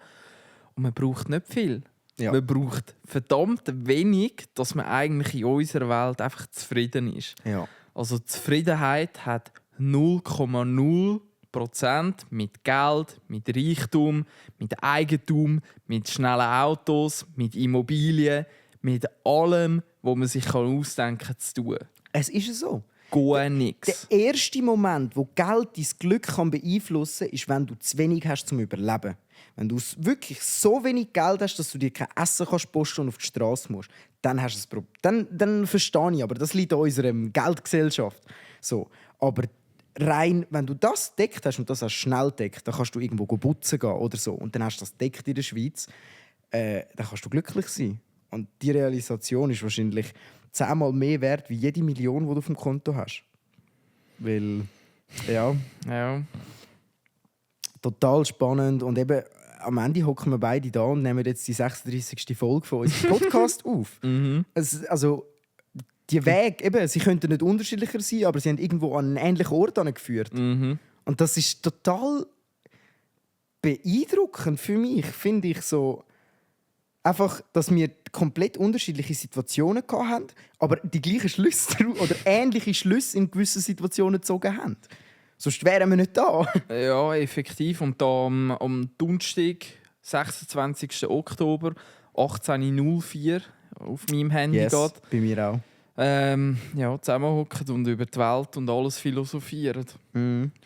[SPEAKER 2] Und man braucht nicht viel.
[SPEAKER 3] Ja.
[SPEAKER 2] Man braucht verdammt wenig, dass man eigentlich in unserer Welt einfach zufrieden ist.
[SPEAKER 3] Ja.
[SPEAKER 2] Also Zufriedenheit hat 0,0% mit Geld, mit Reichtum, mit Eigentum, mit schnellen Autos, mit Immobilien, mit allem, was man sich ausdenken kann, zu tun.
[SPEAKER 3] Es ist so.
[SPEAKER 2] Gar nichts.
[SPEAKER 3] Der erste Moment, wo Geld dein Glück kann beeinflussen kann, ist, wenn du zu wenig hast zum Überleben. Wenn du wirklich so wenig Geld hast, dass du dir kein Essen kannst posten und auf die Straße musst, dann hast du ein Problem. Dann verstehe ich, aber das liegt an unserer Geldgesellschaft. So. Aber rein, wenn du das deckt hast und das hast schnell deckt, dann kannst du irgendwo putzen gehen oder so und dann hast du das deckt in der Schweiz, dann kannst du glücklich sein. Und die Realisation ist wahrscheinlich 10-mal mehr wert wie jede Million, die du auf dem Konto hast. Weil, ja,
[SPEAKER 2] Ja.
[SPEAKER 3] total spannend. Und eben, am Ende hocken wir beide da und nehmen jetzt die 36. Folge von unserem Podcast auf. Also, die Wege, eben, sie könnten nicht unterschiedlicher sein, aber sie haben irgendwo an einen ähnlichen Ort geführt. Und das ist total beeindruckend für mich, finde ich so. Einfach, dass wir komplett unterschiedliche Situationen hatten, aber die gleichen Schlüsse oder ähnliche Schlüsse in gewissen Situationen gezogen haben. Sonst wären wir nicht da.
[SPEAKER 2] Ja, effektiv. Und da am Donnerstag, 26. Oktober, 18.04 auf meinem Handy geht.
[SPEAKER 3] Bei mir auch.
[SPEAKER 2] Ja, zusammenhocken und über die Welt und alles philosophieren.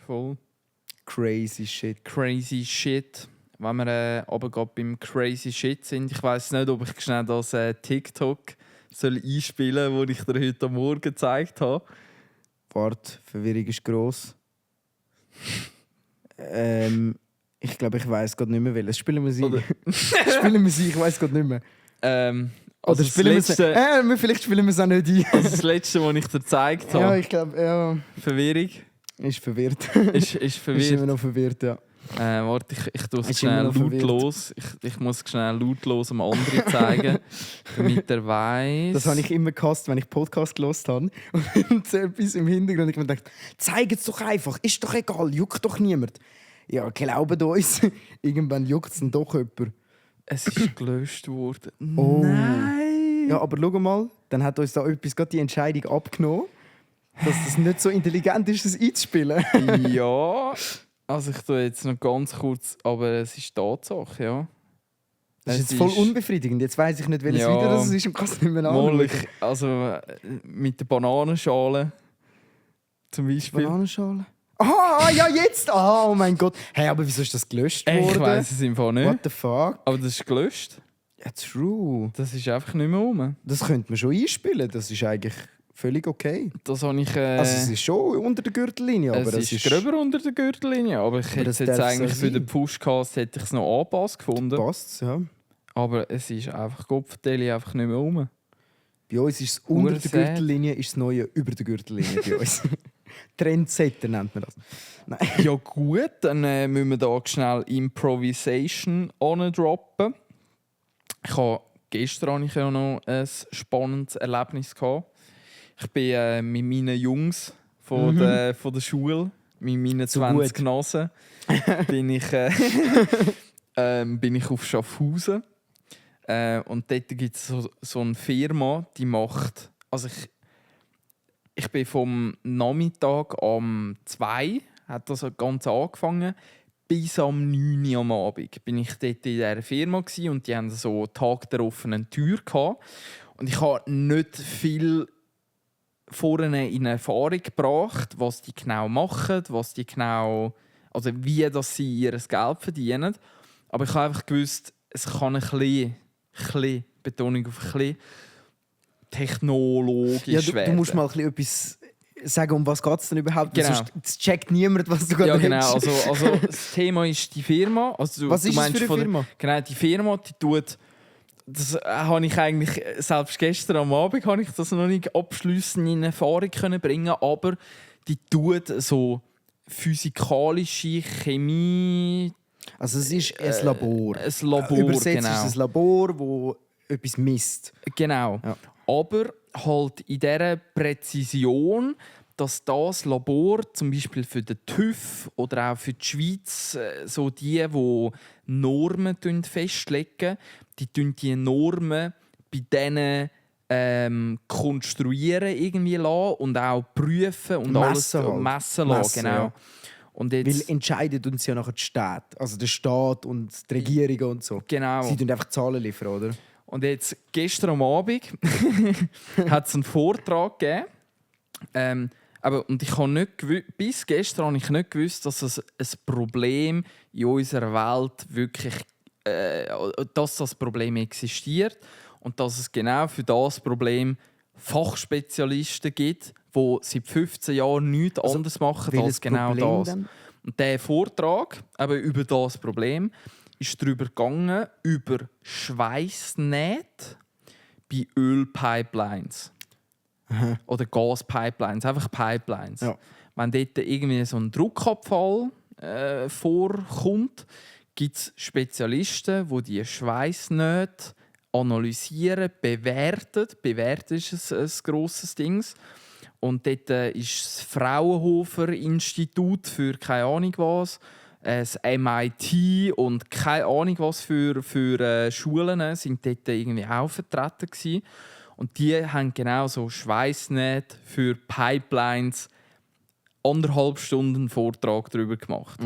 [SPEAKER 2] Voll
[SPEAKER 3] Crazy shit.
[SPEAKER 2] crazy shit. Wenn wir aber gerade beim crazy shit sind, ich weiss nicht, ob ich schnell das TikTok soll einspielen soll, das ich dir heute Morgen gezeigt habe.
[SPEAKER 3] Warte, Verwirrung ist gross. Ich glaube, ich weiss gerade nicht mehr, welches. Spielen wir sie? Spielen wir sie? Ich weiss gerade nicht mehr.
[SPEAKER 2] Also
[SPEAKER 3] Oder spielen wir sie? Vielleicht spielen wir es auch nicht ein.
[SPEAKER 2] Also das Letzte, was ich dir gezeigt habe.
[SPEAKER 3] Ja, ich glaube, ja.
[SPEAKER 2] Verwirrung.
[SPEAKER 3] Ist verwirrt.
[SPEAKER 2] Ist
[SPEAKER 3] Ist
[SPEAKER 2] verwirrt.
[SPEAKER 3] immer noch verwirrt, ja.
[SPEAKER 2] Warte, ich tue es
[SPEAKER 3] Ist
[SPEAKER 2] schnell
[SPEAKER 3] immer noch
[SPEAKER 2] lautlos. Ich muss schnell lautlos am anderen zeigen, damit er weiss.
[SPEAKER 3] Das habe ich immer gehasst, wenn ich Podcast gehört habe. Und so etwas im Hintergrund. Ich mir gedacht, zeig es doch einfach. Ist doch egal, juckt doch niemand. Ja, glaubt uns. Irgendwann juckt es dann doch jemand.
[SPEAKER 2] Es ist gelöscht worden.
[SPEAKER 3] Oh.
[SPEAKER 2] Nein!
[SPEAKER 3] Ja, aber schau mal, dann hat uns da etwas gerade die Entscheidung abgenommen, dass es nicht so intelligent ist, das einzuspielen.
[SPEAKER 2] Ja, also ich tue jetzt noch ganz kurz, aber es ist Tatsache, ja.
[SPEAKER 3] Das ist
[SPEAKER 2] Es
[SPEAKER 3] jetzt voll unbefriedigend. Jetzt weiss ich nicht, welches
[SPEAKER 2] Ja.
[SPEAKER 3] Video das ist und kann es nicht mehr
[SPEAKER 2] Mal,
[SPEAKER 3] anschauen.
[SPEAKER 2] also mit der Bananenschale zum Beispiel.
[SPEAKER 3] Bananenschale? Aha, ja, jetzt! Ah, oh mein Gott. Hey, aber wieso ist das gelöscht worden?
[SPEAKER 2] Ich weiss es im Fall nicht.
[SPEAKER 3] What the fuck?
[SPEAKER 2] Aber das ist gelöscht.
[SPEAKER 3] Ja, true.
[SPEAKER 2] Das ist einfach nicht mehr rum.
[SPEAKER 3] Das könnte man schon einspielen. Das ist eigentlich völlig okay.
[SPEAKER 2] Das habe ich...
[SPEAKER 3] Also es ist schon unter der Gürtellinie, aber
[SPEAKER 2] es ist gröber unter der Gürtellinie, aber ich hätte
[SPEAKER 3] das
[SPEAKER 2] es jetzt
[SPEAKER 3] darf
[SPEAKER 2] eigentlich
[SPEAKER 3] so
[SPEAKER 2] für den
[SPEAKER 3] sein.
[SPEAKER 2] Pushcast hätte ich es noch angepasst gefunden.
[SPEAKER 3] passt, ja.
[SPEAKER 2] Aber es ist einfach Kopfdeli einfach nicht mehr rum.
[SPEAKER 3] Bei uns ist es unter der
[SPEAKER 2] Sad.
[SPEAKER 3] Gürtellinie, ist das Neue über der Gürtellinie bei uns. Trendsetter nennt man das. Nein.
[SPEAKER 2] Ja gut, dann müssen wir da schnell Improvisation droppen. Gestern hatte ich ja noch ein spannendes Erlebnis gehabt. Ich bin mit meinen Jungs von der Schule, mit meinen
[SPEAKER 3] So
[SPEAKER 2] 20
[SPEAKER 3] gut.
[SPEAKER 2] Genossen, bin ich auf Schaffhausen. Und dort gibt es so eine Firma, die macht. Also ich bin vom Nachmittag um 2 hat das ganz angefangen, bis am 9 Uhr am Abend bin ich dort in dieser Firma gewesen, und die hatten so Tag der offenen Tür gehabt. Und ich habe nicht viel vorne in Erfahrung gebracht, was die genau machen, was die genau, also wie dass sie ihr Geld verdienen. Aber ich habe einfach gewusst, es kann ein bisschen Betonung auf ein bisschen technologisch
[SPEAKER 3] Ja, du
[SPEAKER 2] werden.
[SPEAKER 3] musst mal ein bisschen etwas sagen, um was geht es denn überhaupt?
[SPEAKER 2] Genau.
[SPEAKER 3] Sonst checkt niemand, was du gerade
[SPEAKER 2] Ja, genau.
[SPEAKER 3] redest.
[SPEAKER 2] Also das Thema ist die Firma. Also,
[SPEAKER 3] Was ist
[SPEAKER 2] du
[SPEAKER 3] es
[SPEAKER 2] meinst
[SPEAKER 3] für eine
[SPEAKER 2] von der-
[SPEAKER 3] Firma?
[SPEAKER 2] Genau, die Firma, die tut. Das habe ich eigentlich selbst gestern am Abend habe ich das noch nicht abschliessend in Erfahrung können bringen, aber die tut so physikalische Chemie.
[SPEAKER 3] Also es ist ein Labor.
[SPEAKER 2] Ein Labor,
[SPEAKER 3] Übersetzt
[SPEAKER 2] genau.
[SPEAKER 3] ist es ein Labor, wo etwas misst.
[SPEAKER 2] Genau.
[SPEAKER 3] Ja.
[SPEAKER 2] Aber halt in dieser Präzision, dass das Labor zum Beispiel für den TÜV oder auch für die Schweiz so die Normen festlegen, die Normen bei denen konstruieren irgendwie lassen und auch prüfen und alles
[SPEAKER 3] Messen halt.
[SPEAKER 2] messen lassen.
[SPEAKER 3] Messen,
[SPEAKER 2] Genau.
[SPEAKER 3] ja.
[SPEAKER 2] Und
[SPEAKER 3] Weil
[SPEAKER 2] jetzt,
[SPEAKER 3] entscheidet uns ja nachher die Städte, also der Staat und die Regierungen und so.
[SPEAKER 2] genau.
[SPEAKER 3] Sie liefern einfach Zahlen liefern, oder?
[SPEAKER 2] Und jetzt, gestern am Abend hat es einen Vortrag gegeben. Und ich habe nicht bis gestern habe ich nicht gewusst, dass es ein Problem in unserer Welt wirklich, dass das Problem existiert und dass es genau für das Problem Fachspezialisten gibt, die seit 15 Jahren nichts anderes machen als genau
[SPEAKER 3] Problem
[SPEAKER 2] das.
[SPEAKER 3] dann?
[SPEAKER 2] Und der Vortrag über das Problem ist darüber gegangen, über Schweißnähte bei Ölpipelines. Oder Gaspipelines, einfach Pipelines.
[SPEAKER 3] Ja.
[SPEAKER 2] Wenn dort irgendwie so ein Druckabfall vorkommt, gibt es Spezialisten, die Schweißnähte analysieren, bewerten. Bewerten ist ein grosses Ding. Und dort ist das Fraunhofer-Institut für keine Ahnung was, das MIT und keine Ahnung was für Schulen sind dort irgendwie auch vertreten gewesen. Und die haben genau so Schweißnähte für Pipelines 1,5 Stunden Vortrag darüber gemacht.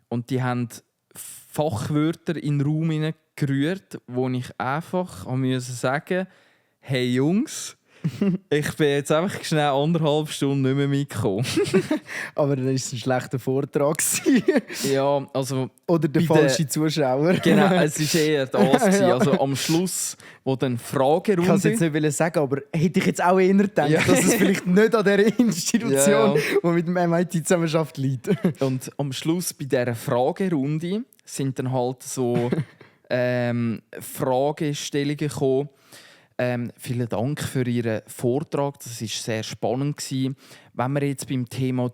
[SPEAKER 2] Und die haben Fachwörter in den Raum gerührt, wo ich einfach sagen musste, hey Jungs, ich bin jetzt einfach schnell 1,5 Stunden nicht mehr mitgekommen.
[SPEAKER 3] Aber dann war es ein schlechter Vortrag.
[SPEAKER 2] Ja, also...
[SPEAKER 3] Oder der
[SPEAKER 2] bei
[SPEAKER 3] falsche Zuschauer.
[SPEAKER 2] Genau, es war eher das.
[SPEAKER 3] Ja.
[SPEAKER 2] Also am Schluss, wo dann
[SPEAKER 3] Ich kann es
[SPEAKER 2] Fragerunde...
[SPEAKER 3] jetzt nicht sagen, aber hätte ich jetzt auch eher gedacht,
[SPEAKER 2] Ja.
[SPEAKER 3] dass es vielleicht nicht an dieser Institution,
[SPEAKER 2] Ja.
[SPEAKER 3] die mit dem MIT zusammenarbeitet, liegt.
[SPEAKER 2] Und am Schluss bei dieser Fragerunde sind dann halt so Fragestellungen gekommen. Vielen Dank für Ihren Vortrag, das war sehr spannend. Wenn wir jetzt beim Thema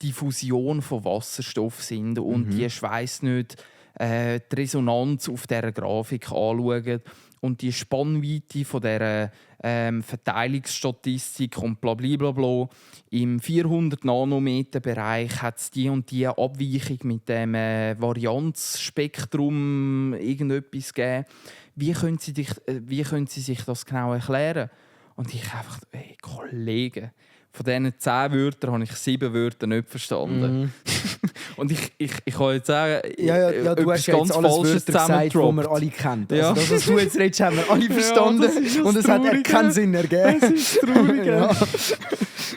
[SPEAKER 2] Diffusion von Wasserstoff sind und die Schweißnähte, die Resonanz auf dieser Grafik anschauen und die Spannweite von dieser Verteilungsstatistik und blablabla, im 400-Nanometer-Bereich hat es die und die Abweichung mit dem Varianzspektrum irgendetwas gegeben. Wie können Sie sich das genau erklären? Und ich einfach, hey, Kollegen, von diesen 10 Wörtern habe ich 7 Wörter nicht verstanden. Und ich kann jetzt sagen,
[SPEAKER 3] Ja, du hast ja jetzt alles Wörter gesagt, die wir alle kennen. Also
[SPEAKER 2] Ja.
[SPEAKER 3] das, was du jetzt redest, haben wir alle verstanden.
[SPEAKER 2] das ist das
[SPEAKER 3] und es hat
[SPEAKER 2] Traurige.
[SPEAKER 3] keinen Sinn ergeben.
[SPEAKER 2] Das ist traurig.
[SPEAKER 3] Ja.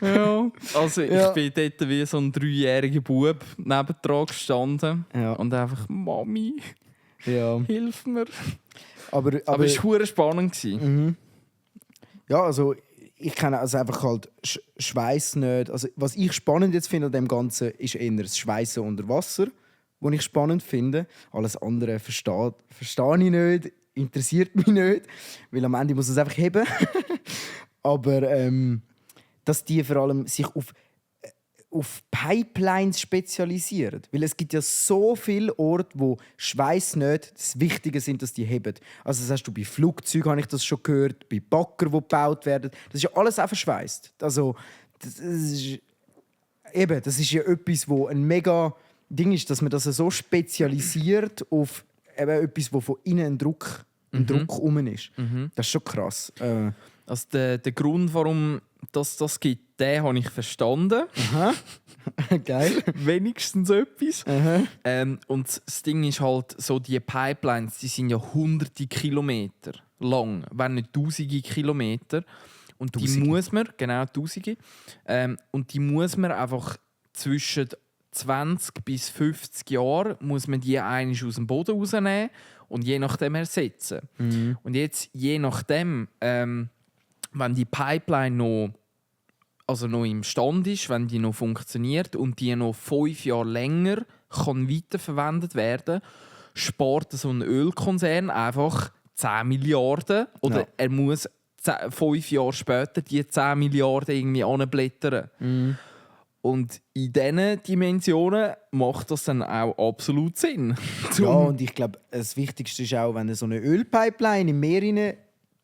[SPEAKER 2] Ja. Also
[SPEAKER 3] Ja.
[SPEAKER 2] ich bin dort wie so ein 3-jähriger Bub nebendran gestanden
[SPEAKER 3] Ja.
[SPEAKER 2] und einfach «Mami,
[SPEAKER 3] Ja.
[SPEAKER 2] hilf mir!»
[SPEAKER 3] Aber
[SPEAKER 2] Aber es war spannend gewesen.
[SPEAKER 3] ja, also ich kenne also einfach halt Schweißnähte. Also was ich spannend jetzt finde an dem Ganzen, ist eher das Schweißen unter Wasser, was ich spannend finde. Alles andere verstehe ich nicht, interessiert mich nicht, weil am Ende muss es einfach heben. Aber dass die vor allem sich auf Pipelines spezialisieren. Weil es gibt ja so viele Orte, wo Schweißnähte das Wichtige sind, dass die heben. Also das hast du bei Flugzeugen, habe ich das schon gehört, bei Bagger, die gebaut werden. Das ist ja alles auch verschweißt. Also das ist ja etwas, wo ein mega Ding ist, dass man das so spezialisiert auf eben etwas, wo von innen ein Druck rum ist. Das ist schon krass.
[SPEAKER 2] Also der Grund, warum das gibt, den habe ich verstanden.
[SPEAKER 3] Geil.
[SPEAKER 2] Wenigstens etwas. Und das Ding ist halt so, die Pipelines, die sind ja hunderte Kilometer lang, wenn nicht tausende Kilometer. Und die muss man, genau tausende, und die muss man einfach zwischen 20 bis 50 Jahren muss man die einmal aus dem Boden rausnehmen und je nachdem ersetzen. Und jetzt, je nachdem, wenn die Pipeline noch im Stand ist, wenn die noch funktioniert und die noch 5 Jahre länger kann weiterverwendet werden, spart so ein Ölkonzern einfach 10 Milliarden oder
[SPEAKER 3] Ja.
[SPEAKER 2] er muss 5 Jahre später die 10 Milliarden irgendwie anblättern. Und in diesen Dimensionen macht das dann auch absolut Sinn.
[SPEAKER 3] Ja, und ich glaube, das Wichtigste ist auch, wenn so eine Ölpipeline im Meer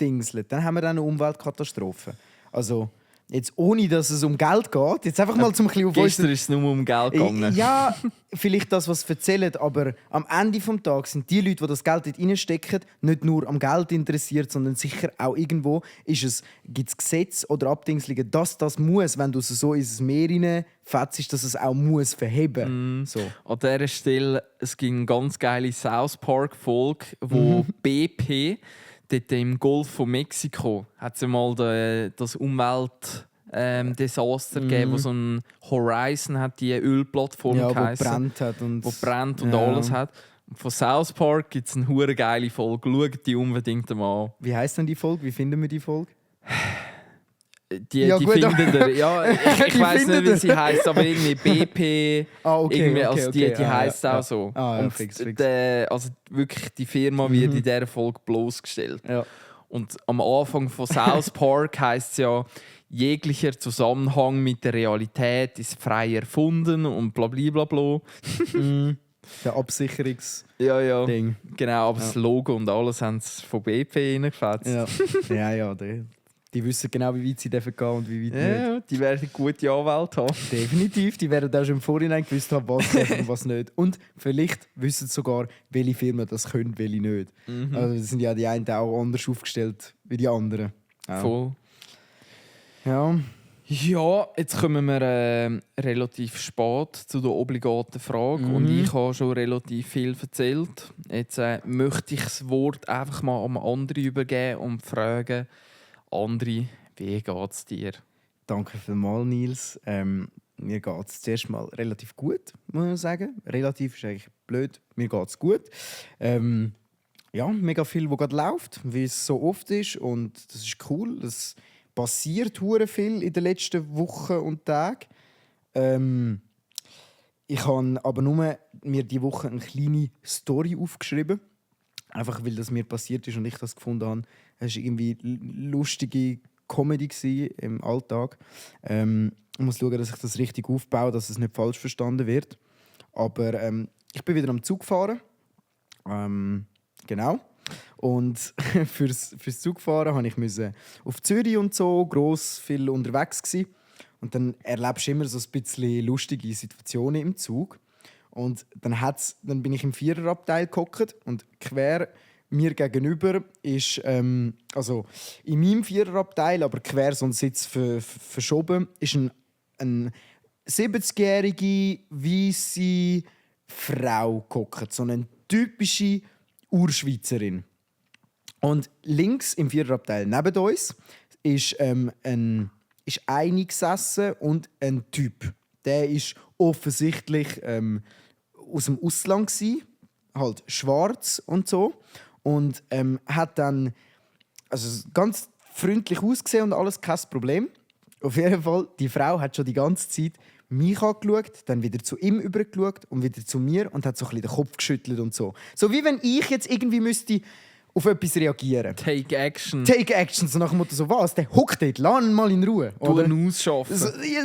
[SPEAKER 3] dingselt, dann haben wir dann eine Umweltkatastrophe. Also, jetzt ohne, dass es um Geld geht, jetzt einfach mal zum ein bisschen auf
[SPEAKER 2] Gestern ist es nur um Geld gegangen.
[SPEAKER 3] Ja, vielleicht das, was sie erzählen, aber am Ende des Tages sind die Leute, die das Geld dort reinstecken, nicht nur am Geld interessiert, sondern sicher auch irgendwo gibt es Gesetze oder Abdingslungen, dass das muss, wenn du es so ins Meer reinfetzt, dass es auch muss verheben. So.
[SPEAKER 2] An dieser Stelle, es gibt eine ganz geile South Park-Folge, wo BP dort im Golf von Mexiko hat es mal das Umweltdesaster gegeben, wo so ein Horizon hat, die Ölplattform
[SPEAKER 3] Ja, wo
[SPEAKER 2] geheissen,
[SPEAKER 3] brennt hat und
[SPEAKER 2] wo brennt und
[SPEAKER 3] Ja.
[SPEAKER 2] alles hat. Und von South Park gibt es eine hure geile Folge. Schaut die unbedingt mal an.
[SPEAKER 3] Wie heisst denn die Folge? Wie finden wir die Folge?
[SPEAKER 2] Die
[SPEAKER 3] Ja, gut,
[SPEAKER 2] findet ihr. Ja, ich
[SPEAKER 3] Die
[SPEAKER 2] weiß nicht, wie
[SPEAKER 3] findet
[SPEAKER 2] sie
[SPEAKER 3] ihr.
[SPEAKER 2] heisst, aber irgendwie BP.
[SPEAKER 3] Okay,
[SPEAKER 2] irgendwie,
[SPEAKER 3] okay,
[SPEAKER 2] also die
[SPEAKER 3] okay.
[SPEAKER 2] heisst auch
[SPEAKER 3] ja.
[SPEAKER 2] so.
[SPEAKER 3] Ah, ja,
[SPEAKER 2] und
[SPEAKER 3] fix.
[SPEAKER 2] also wirklich die Firma wird in dieser Folge bloßgestellt.
[SPEAKER 3] Ja.
[SPEAKER 2] Und am Anfang von South Park heisst es ja, jeglicher Zusammenhang mit der Realität ist frei erfunden und bla bla bla bla.
[SPEAKER 3] Der Absicherungsding.
[SPEAKER 2] Ja. Genau, aber das Logo und alles haben sie von BP reingefetzt.
[SPEAKER 3] Ja, die wissen genau, wie weit sie gehen dürfen und wie weit nicht.
[SPEAKER 2] Ja, die werden gute Anwälte haben.
[SPEAKER 3] Definitiv, die werden auch schon im Vorhinein gewusst haben, was geht und was nicht. Und vielleicht wissen sie sogar, welche Firmen das können, welche nicht. Also das sind ja die einen auch anders aufgestellt wie die anderen. Auch.
[SPEAKER 2] Voll.
[SPEAKER 3] Ja.
[SPEAKER 2] Ja, jetzt kommen wir relativ spät zu der obligaten Frage. Und ich habe schon relativ viel erzählt. Jetzt möchte ich das Wort einfach mal an andere übergeben und fragen, Andri, wie geht es dir?
[SPEAKER 3] Danke vielmals, Nils. Mir geht es zuerst mal relativ gut, muss ich sagen. Relativ ist eigentlich blöd. Mir geht es gut. Ja, mega viel, was gerade läuft, wie es so oft ist. Und das ist cool. Es passiert hure viel in den letzten Wochen und Tagen. Ich habe aber nur mir diese Woche eine kleine Story aufgeschrieben. Einfach weil das mir passiert ist und ich das gefunden habe. Es war irgendwie lustige Comedy im Alltag. Ich muss schauen, dass ich das richtig aufbaue, dass es nicht falsch verstanden wird. Aber ich bin wieder am Zug gefahren. Genau. Und fürs Zugfahren musste ich auf Zürich und so gross viel unterwegs gewesen. Und dann erlebst du immer so ein bisschen lustige Situationen im Zug. Und dann bin ich im Viererabteil gehockt und quer mir gegenüber ist, also in meinem Viererabteil, aber quer so ein Sitz verschoben, ist eine 70-jährige, weisse Frau gehockt. So eine typische Urschweizerin. Und links im Viererabteil neben uns ist eine gesessen und ein Typ. Der ist offensichtlich aus dem Ausland gsi, halt schwarz und so. Und hat dann ganz freundlich ausgesehen und alles, kein Problem. Auf jeden Fall, die Frau hat schon die ganze Zeit mich angeschaut, dann wieder zu ihm übergeschaut und wieder zu mir und hat so ein bisschen den Kopf geschüttelt und so. So wie wenn ich jetzt irgendwie müsste auf etwas reagieren.
[SPEAKER 2] Take action.
[SPEAKER 3] Take action, so nach dem Motto, so was, der hockt dort, lass ihn mal in Ruhe.
[SPEAKER 2] Du ihn ausschaffen.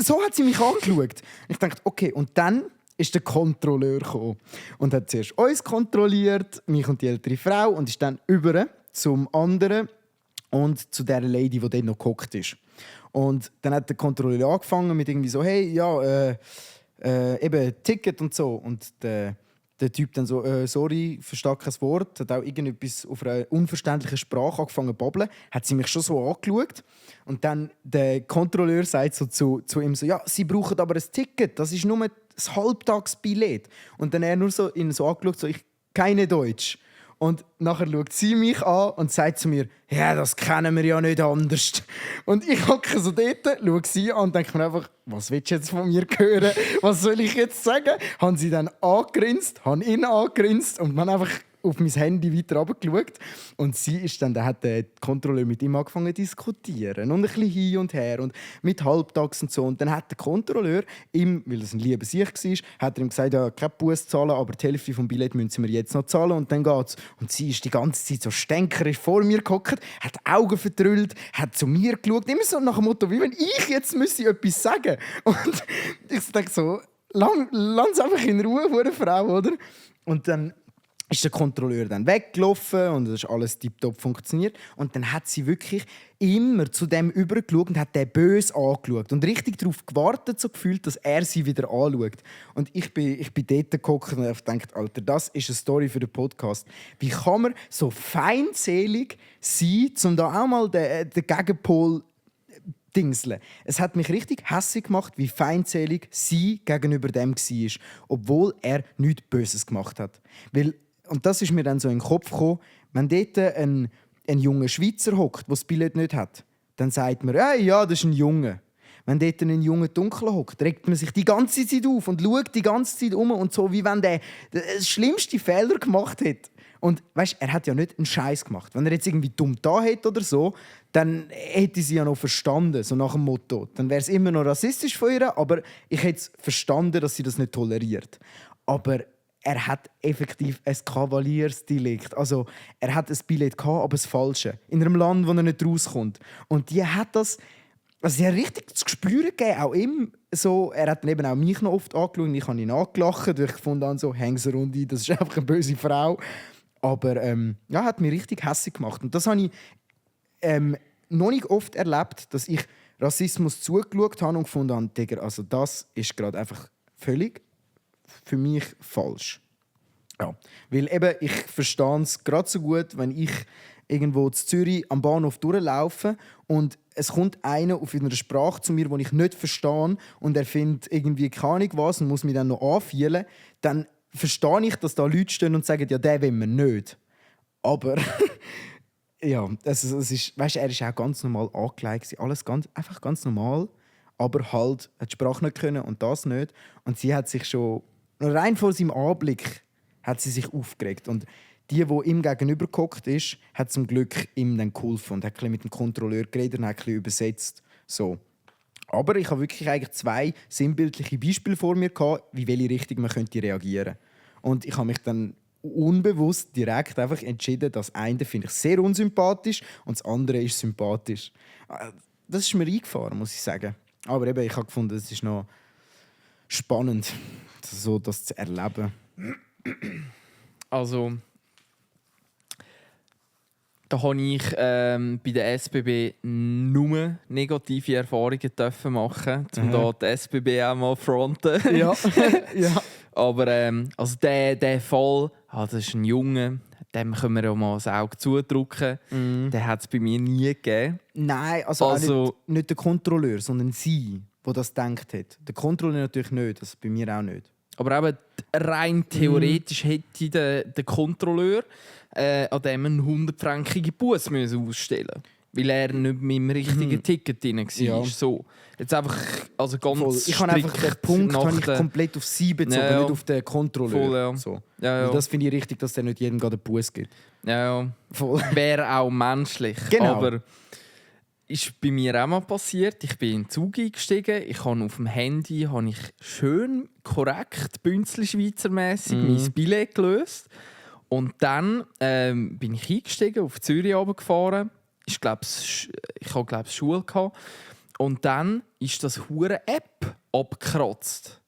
[SPEAKER 3] So hat sie mich angeschaut. Ich dachte, okay, und dann ist der Kontrolleur gekommen und hat zuerst uns kontrolliert, mich und die ältere Frau, und ist dann über zum anderen und zu der Lady, die dort noch gehockt ist. Und dann hat der Kontrolleur angefangen mit irgendwie so, hey, ja, eben Ticket und so. Und der Typ dann so, sorry, verstehe kein Wort, hat auch irgendetwas auf einer unverständlichen Sprache angefangen zu babbeln, hat sie mich schon so angeschaut. Und dann der Kontrolleur sagt so zu ihm so, ja, sie brauchen aber ein Ticket, das ist nur ein Halbtagsbillett. Und dann er nur so ihn so angeschaut, so, ich keine Deutsch. Und nachher schaut sie mich an und sagt zu mir, ja, das kennen wir ja nicht anders. Und ich hocke so dort, schaue sie an und denke mir einfach, was willst du jetzt von mir hören? Was soll ich jetzt sagen? Haben sie dann angegrinst, haben ihn angegrinst und man einfach auf mein Handy weiter runtergeschaut. Und sie ist dann, da hat der Kontrolleur mit ihm angefangen zu diskutieren. Und ein bisschen hin und her und mit halbtags und so. Und dann hat der Kontrolleur ihm, weil es ein lieber Sieg war, hat er ihm gesagt, ja, kein Buß zahlen, aber die Hälfte vom Billett müssen wir jetzt noch zahlen und dann geht's. Und sie ist die ganze Zeit so stänkerisch vor mir gehockt, hat die Augen verdrüllt, hat zu mir geschaut, immer so nach dem Motto, wie wenn ich jetzt etwas sagen müsste. Und ich denke so, lass einfach in Ruhe, hure Frau, oder? Und dann ist der Kontrolleur dann weggelaufen und das ist alles tiptop funktioniert. Und dann hat sie wirklich immer zu dem übergeschaut und hat den böse angeschaut und richtig darauf gewartet, so gefühlt, dass er sie wieder anschaut. Und ich bin dort gehockt und habe gedacht, Alter, das ist eine Story für den Podcast. Wie kann man so feindselig sein, um da auch mal den Gegenpol dingseln? Es hat mich richtig hässlich gemacht, wie feindselig sie gegenüber dem war, obwohl er nichts Böses gemacht hat. Und das ist mir dann so in den Kopf gekommen, wenn dort ein junger Schweizer hockt, der das Billett nicht hat, dann sagt man, hey, ja, das ist ein Junge. Wenn dort ein junger Dunkler hockt, regt man sich die ganze Zeit auf und schaut die ganze Zeit um und so, wie wenn der das schlimmste Fehler gemacht hätte. Und weißt, er hat ja nicht einen Scheiß gemacht. Wenn er jetzt irgendwie dumm da hätte oder so, dann hätte sie ja noch verstanden, so nach dem Motto. Dann wäre es immer noch rassistisch von ihr, aber ich hätte verstanden, dass sie das nicht toleriert. Aber er hat effektiv ein Kavaliersdelikt. Also, er hat ein Billett gehabt, aber das Falsche. In einem Land, wo er nicht rauskommt. Und die hat das... Also, sie hat richtig zu spüren gegeben, auch ihm. So, er hat dann eben auch mich noch oft angeschaut und ich habe ihn angelacht. Ich fand dann so, Hängserundi, das ist einfach eine böse Frau. Aber ja, hat mich richtig hässlich gemacht. Und das habe ich noch nicht oft erlebt, dass ich Rassismus zugeschaut habe und gefunden habe, Digga, also das ist gerade einfach völlig für mich falsch. Ja. Weil eben, ich verstehe es gerade so gut, wenn ich irgendwo in Zürich am Bahnhof durchlaufe und es kommt einer auf einer Sprache zu mir, die ich nicht verstehe und er findet irgendwie keine Ahnung was und muss mich dann noch anfühlen, dann verstehe ich, dass da Leute stehen und sagen, ja, den will man nicht. Aber ja, es ist, weißt, er war auch ganz normal angelegt. Alles einfach ganz normal, aber halt hat die Sprache nicht können und das nicht. Und sie hat sich schon, rein vor seinem Anblick, hat sie sich aufgeregt. Und die ihm gegenüber gehockt ist, hat zum Glück ihm dann geholfen und hat mit dem Kontrolleur geredet und hat ein bisschen übersetzt. So. Aber ich habe wirklich eigentlich 2 sinnbildliche Beispiele vor mir gehabt, wie welche Richtung man könnte reagieren. Und ich habe mich dann unbewusst direkt einfach entschieden, das eine finde ich sehr unsympathisch und das andere ist sympathisch. Das ist mir eingefahren, muss ich sagen. Aber eben, ich habe gefunden, es ist noch spannend, so das zu erleben.
[SPEAKER 2] Also, da habe ich bei der SBB nur negative Erfahrungen machen, um da die SBB auch mal fronten.
[SPEAKER 3] Ja, ja.
[SPEAKER 2] Aber also der Fall, das ist ein Junge, dem können wir ja mal das Auge zudrücken. Den hat es bei mir nie gegeben.
[SPEAKER 3] Nein, also nicht der Kontrolleur, sondern sie, die das gedacht hat. Der Kontrolleur natürlich nicht, das bei mir auch nicht.
[SPEAKER 2] Aber eben rein theoretisch hätte der Kontrolleur an dem einen 100-frankige Buß ausstellen müssen. Weil er nicht mit dem richtigen Ticket drin war.
[SPEAKER 3] Ja.
[SPEAKER 2] So. Jetzt einfach, also ganz
[SPEAKER 3] voll. Ich habe einfach den Punkt habe ich komplett auf sie bezogen,
[SPEAKER 2] ja.
[SPEAKER 3] nicht auf den Kontrolleur.
[SPEAKER 2] Voll, ja.
[SPEAKER 3] So.
[SPEAKER 2] Ja, ja.
[SPEAKER 3] Das finde ich richtig, dass der nicht jedem gerade einen Buß gibt.
[SPEAKER 2] Ja.
[SPEAKER 3] Voll.
[SPEAKER 2] Wäre auch menschlich.
[SPEAKER 3] Genau.
[SPEAKER 2] Aber ist bei mir auch mal passiert. Ich bin in den Zug eingestiegen. Ich habe auf dem Handy schön korrekt, bünzli-schweizermässig mein Billett gelöst. Und dann bin ich eingestiegen, auf Zürich runtergefahren. Ich hatte Schule gehabt. Und dann ist das hure App abgekratzt.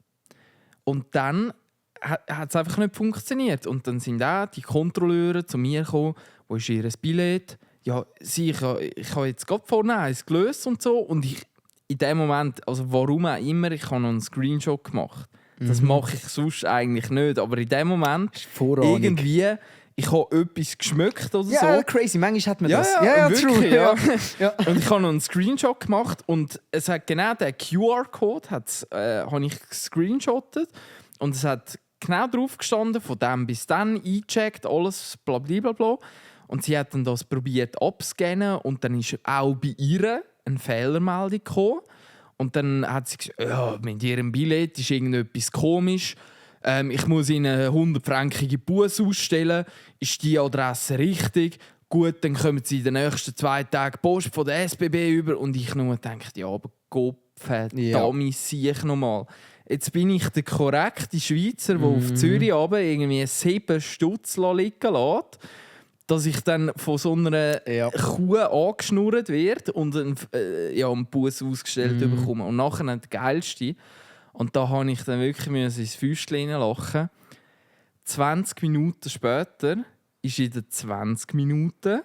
[SPEAKER 2] Und dann hat es einfach nicht funktioniert. Und dann sind auch die Kontrolleure zu mir gekommen, wo ist ihr Billett? Ja, ich habe jetzt gerade vorne eins gelöst und so. Und ich in dem Moment, also warum auch immer, ich habe noch einen Screenshot gemacht. Das mache ich sonst eigentlich nicht. Aber in dem Moment irgendwie, ich habe etwas geschmeckt oder so.
[SPEAKER 3] Ja, crazy. Manchmal hat man das.
[SPEAKER 2] Ja, wirklich,
[SPEAKER 3] true.
[SPEAKER 2] ja.
[SPEAKER 3] Ja.
[SPEAKER 2] Und ich habe noch einen Screenshot gemacht und es hat genau den QR-Code habe ich gescreenshottet und es hat genau drauf gestanden, von dem bis dann eingecheckt, alles blablabla. Und sie hat dann das probiert abzuscannen und dann ist auch bei ihr eine Fehlermeldung gekommen. Und dann hat sie gesagt, ja, mit ihrem Billett ist irgendetwas komisch. Ich muss ihnen eine 100-frankige Buß ausstellen. Ist die Adresse richtig? Gut, dann kommen sie in den nächsten 2 Tagen Post von der SBB über. Und ich nur denke, ja, aber Gott verdammt, sehe ich nochmal. Jetzt bin ich der korrekte Schweizer, der auf Zürich runter irgendwie 7 Stutz liegen lässt, dass ich dann von so einer Kuh angeschnurrt werde und einen Buß ausgestellt bekomme. Und nachher das Geilste, und da habe ich dann wirklich ins Fäustchen lachen. 20 Minuten später ist in den 20 Minuten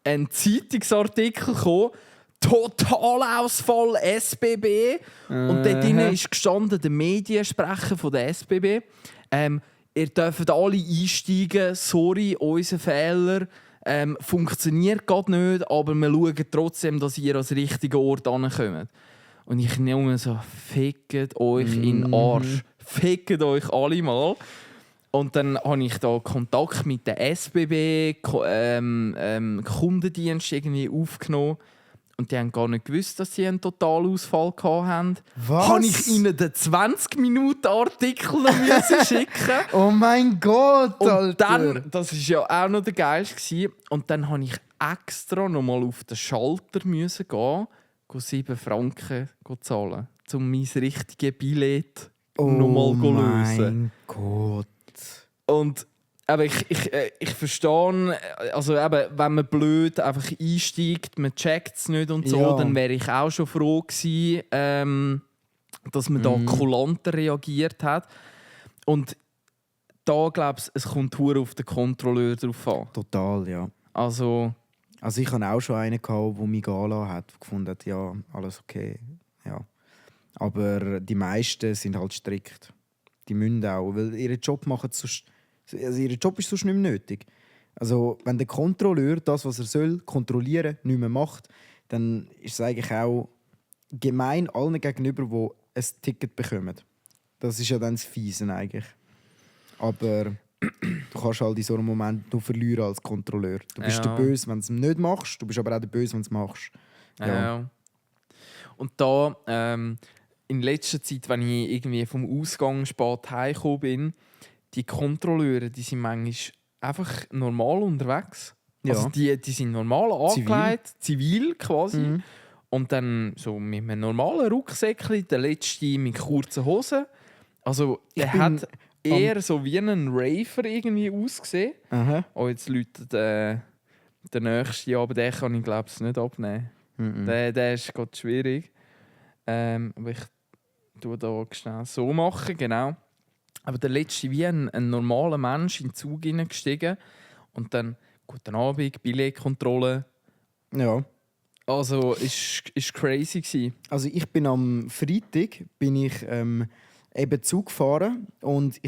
[SPEAKER 2] ein Zeitungsartikel gekommen, Totalausfall SBB. Und dort drinnen ist gestanden, der Mediensprecher von der SBB. Ihr dürft alle einsteigen, sorry, unser Fehler. Funktioniert gerade nicht, aber wir schauen trotzdem, dass ihr ans richtige Ort ankommt. Und ich nehme so, fickt euch in den Arsch. Fickt euch alle mal. Und dann habe ich da Kontakt mit der SBB Kundendienst irgendwie aufgenommen. Und die haben gar nicht gewusst, dass sie einen Totalausfall hatten.
[SPEAKER 3] Was?
[SPEAKER 2] Habe ich ihnen den 20-Minuten-Artikel noch schicken.
[SPEAKER 3] Oh mein Gott,
[SPEAKER 2] Und
[SPEAKER 3] Alter!
[SPEAKER 2] dann, das war ja auch noch der geilste. Und dann musste ich extra noch mal auf den Schalter gehen, 7 Franken zahlen, um mein richtiges Billett noch mal lösen.
[SPEAKER 3] Mein Gott.
[SPEAKER 2] Und aber ich verstehe, also eben, wenn man blöd einfach einsteigt, man checkt es nicht und so,
[SPEAKER 3] Ja.
[SPEAKER 2] dann wäre ich auch schon froh gewesen, dass man da kulanter reagiert hat. Und da glaube ich, es kommt hure auf den Kontrolleur drauf an.
[SPEAKER 3] Total, ja.
[SPEAKER 2] Also
[SPEAKER 3] Also ich hatte auch schon einen, der mich gehen lassen hat, der gefunden hat, ja, alles okay. Ja. Aber die meisten sind halt strikt. Die müssen auch, weil ihren Job machen sonst, also ihr Job ist sonst nicht mehr nötig. Also wenn der Kontrolleur das, was er soll, kontrollieren, nicht mehr macht, dann ist es eigentlich auch gemein allen gegenüber, die ein Ticket bekommen. Das ist ja dann das Fiesen eigentlich. Aber du kannst halt in so einem Moment nur verlieren als Kontrolleur. Du bist
[SPEAKER 2] Ja.
[SPEAKER 3] der Böse, wenn du es nicht machst, du bist aber auch der Böse, wenn du es machst.
[SPEAKER 2] ja. Und da in letzter Zeit, wenn ich irgendwie vom Ausgang spät heimgekommen bin, die Kontrolleure, die sind manchmal einfach normal unterwegs.
[SPEAKER 3] Ja.
[SPEAKER 2] Also die sind normal angelegt, zivil quasi.
[SPEAKER 3] Mhm.
[SPEAKER 2] Und dann so mit einem normalen Rucksäckchen, der letzte mit kurzen Hosen. Also er
[SPEAKER 3] bin
[SPEAKER 2] hat eher so wie ein Raver irgendwie ausgesehen.
[SPEAKER 3] Aha.
[SPEAKER 2] Oh, jetzt läutet der nächste, aber den kann ich glaube ich nicht abnehmen.
[SPEAKER 3] Mhm.
[SPEAKER 2] Der ist gerade schwierig. Aber ich tue da schnell so machen, genau. Aber der letzte wie ein normaler Mensch in den Zug hineingestiegen und dann «Guten Abend, Billetkontrolle».
[SPEAKER 3] Ja.
[SPEAKER 2] Also ist crazy gewesen.
[SPEAKER 3] Also ich bin am Freitag eben Zug gefahren und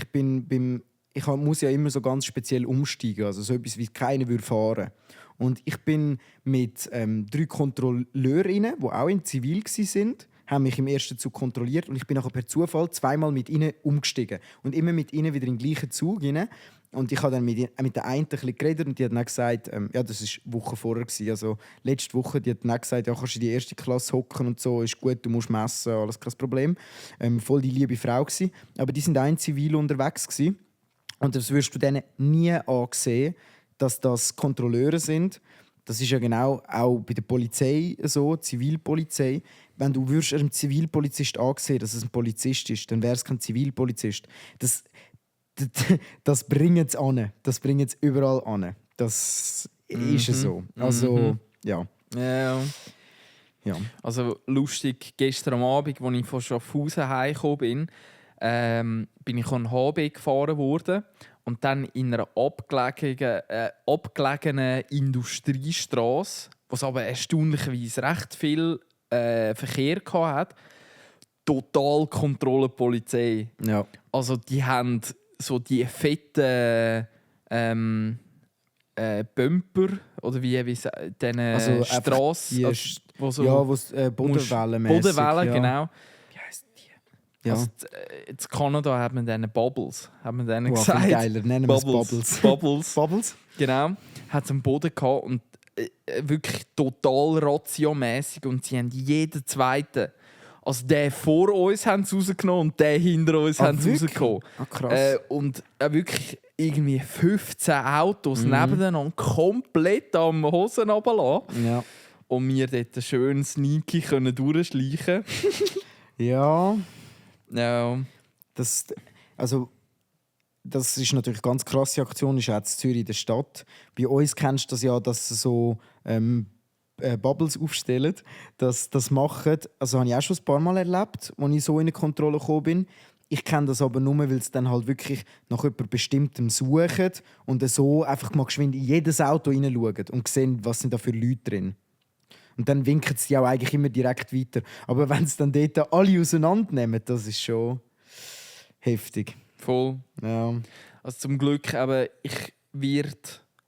[SPEAKER 3] muss ja immer so ganz speziell umsteigen, also so etwas wie keiner würde fahren. Und ich bin mit 3 Kontrolleurinnen, die auch in Zivil waren, haben mich im ersten Zug kontrolliert und ich bin nachher per Zufall 2-mal mit ihnen umgestiegen und immer mit ihnen wieder in den gleichen Zug rein. Und ich habe dann mit der einen ein bisschen geredet und die hat dann gesagt, ja, das war Woche vorher gewesen, also letzte Woche, die hat dann gesagt, ja, kannst du in die erste Klasse hocken und so, ist gut, du musst messen, alles kein Problem. Voll die liebe Frau gewesen. Aber die sind auch in Zivil unterwegs gewesen. Und das wirst du denen nie ansehen, dass das Kontrolleure sind. Das ist ja genau auch bei der Polizei so, Zivilpolizei. Wenn du einem Zivilpolizist ansehen, dass es ein Polizist ist, dann wäre es kein Zivilpolizist. Das bringt es an. Das bringt es überall an. Das ist es so. Also, ja.
[SPEAKER 2] Ja.
[SPEAKER 3] Ja.
[SPEAKER 2] Also lustig, gestern am Abend, als ich von Schaffhausen heimgekommen bin ich an HB gefahren worden und dann in einer abgelegenen Industriestraße, wo es aber erstaunlicherweise recht viel Verkehr hatte, total Kontrolle Polizei.
[SPEAKER 3] Ja.
[SPEAKER 2] Also die haben so die fetten Bumper oder wie diese Strasse, wo so
[SPEAKER 3] Bodenwellenmäßig.
[SPEAKER 2] Bodenwellen,
[SPEAKER 3] ja.
[SPEAKER 2] genau.
[SPEAKER 3] Wie heisst die? Ja.
[SPEAKER 2] Also, in Kanada hat man denen Bubbles, hat man denen
[SPEAKER 3] Wow,
[SPEAKER 2] gesagt.
[SPEAKER 3] viel geiler. Nennen wir es Bubbles.
[SPEAKER 2] Bubbles.
[SPEAKER 3] Bubbles?
[SPEAKER 2] Genau. Hat es am Boden gehabt und wirklich total ratiomässig und sie haben jeden zweiten. Also der vor uns haben sie rausgenommen und der hinter uns haben sie
[SPEAKER 3] wirklich?
[SPEAKER 2] rausgenommen.
[SPEAKER 3] Ah, krass.
[SPEAKER 2] Und wirklich irgendwie 15 Autos nebeneinander komplett am Hosen runterlassen.
[SPEAKER 3] Ja.
[SPEAKER 2] Und wir dort schön sneaky können durchschleichen.
[SPEAKER 3] Ja.
[SPEAKER 2] Ja.
[SPEAKER 3] Das ist natürlich eine ganz krasse Aktion, ist auch in Zürich in der Stadt. Bei uns kennst du das ja, dass sie so Bubbles aufstellen. Das machen, also habe ich auch schon ein paar Mal erlebt, als ich so in eine Kontrolle gekommen bin. Ich kenne das aber nur, weil es dann halt wirklich nach etwas Bestimmtem suchen und so einfach mal geschwind in jedes Auto hineinschauen und sehen, was sind da für Leute drin. Und dann winken sie auch eigentlich immer direkt weiter. Aber wenn sie dann dort alle auseinandernehmen, das ist schon heftig.
[SPEAKER 2] Voll.
[SPEAKER 3] Ja.
[SPEAKER 2] Also zum Glück, aber ich werde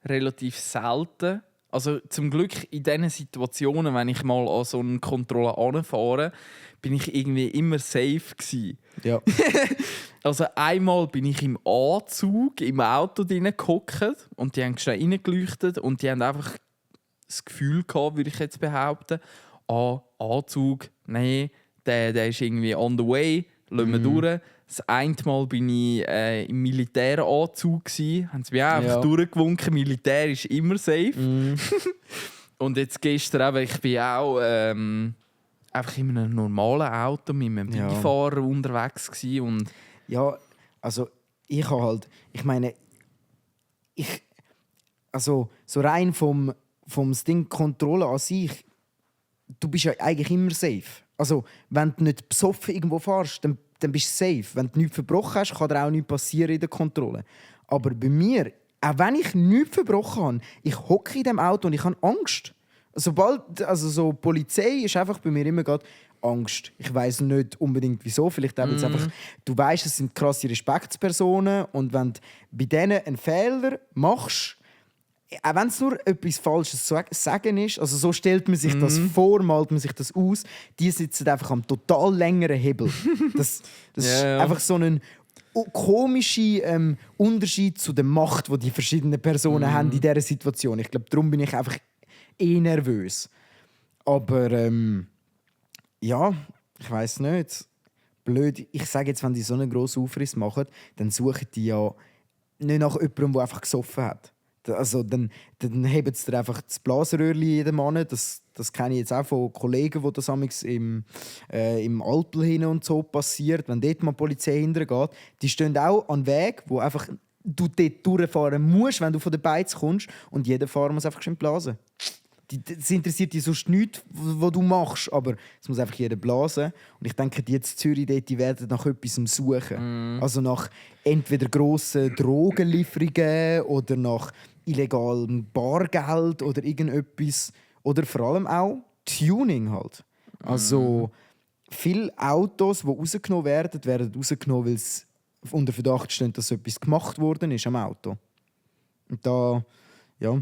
[SPEAKER 2] relativ selten. Also zum Glück in diesen Situationen, wenn ich mal an so eine Kontrolle anfahre, bin ich irgendwie immer safe gewesen.
[SPEAKER 3] Ja.
[SPEAKER 2] Also einmal bin ich im Anzug im Auto drin gehockt und die haben schnell reingeleuchtet und die haben einfach das Gefühl gehabt, würde ich jetzt behaupten, Anzug, nein, der ist irgendwie on the way, lassen wir durch. Das eine Mal war ich im Militäranzug, haben sie mich auch einfach durchgewunken, Militär ist immer safe. Und jetzt gestern eben, ich bin auch einfach in einem normalen Auto mit einem Beifahrer unterwegs gewesen und
[SPEAKER 3] Ja, also ich habe halt, ich meine, also so rein vom Ding Kontrolle an sich, du bist ja eigentlich immer safe. Also wenn du nicht besoffen irgendwo fährst, dann bist du safe. Wenn du nichts verbrochen hast, kann dir auch nichts passieren in der Kontrolle. Aber bei mir, auch wenn ich nichts verbrochen habe, ich hocke in dem Auto und ich habe Angst. Sobald, also so Polizei ist einfach bei mir immer gerade Angst. Ich weiß nicht unbedingt wieso. Vielleicht auch, einfach, du weißt, es sind krasse Respektspersonen und wenn du bei denen einen Fehler machst, auch wenn es nur etwas Falsches zu sagen ist, also so stellt man sich das vor, malt man sich das aus, die sitzen einfach am total längeren Hebel. Das ist einfach so ein komischer Unterschied zu der Macht, die verschiedenen Personen haben in dieser Situation. Ich glaube, darum bin ich einfach nervös. Aber ja, ich weiß nicht. Blöd. Ich sage jetzt, wenn die so einen grossen Aufriss machen, dann suchen die ja nicht nach jemandem, der einfach gesoffen hat. Also, dann heben sie dir einfach das Blasenröhrchen jedem an. Das kenne ich jetzt auch von Kollegen, wo das im Alpel hin und so passiert. Wenn dort mal die Polizei hintergeht, die stehen auch an Weg, wo einfach du dort durchfahren musst, wenn du von der Beiz kommst. Und jeder Fahrer muss einfach schön blasen. Das interessiert dich sonst nichts, was du machst, aber es muss einfach jeder blasen. Und ich denke, die jetzt in Zürich dort, die werden nach etwas suchen. Also nach entweder grossen Drogenlieferungen oder nach illegalem Bargeld oder irgendetwas. Oder vor allem auch Tuning halt. Also viele Autos, die rausgenommen werden rausgenommen, weil es unter Verdacht steht, dass etwas gemacht worden ist am Auto. Und da, ja,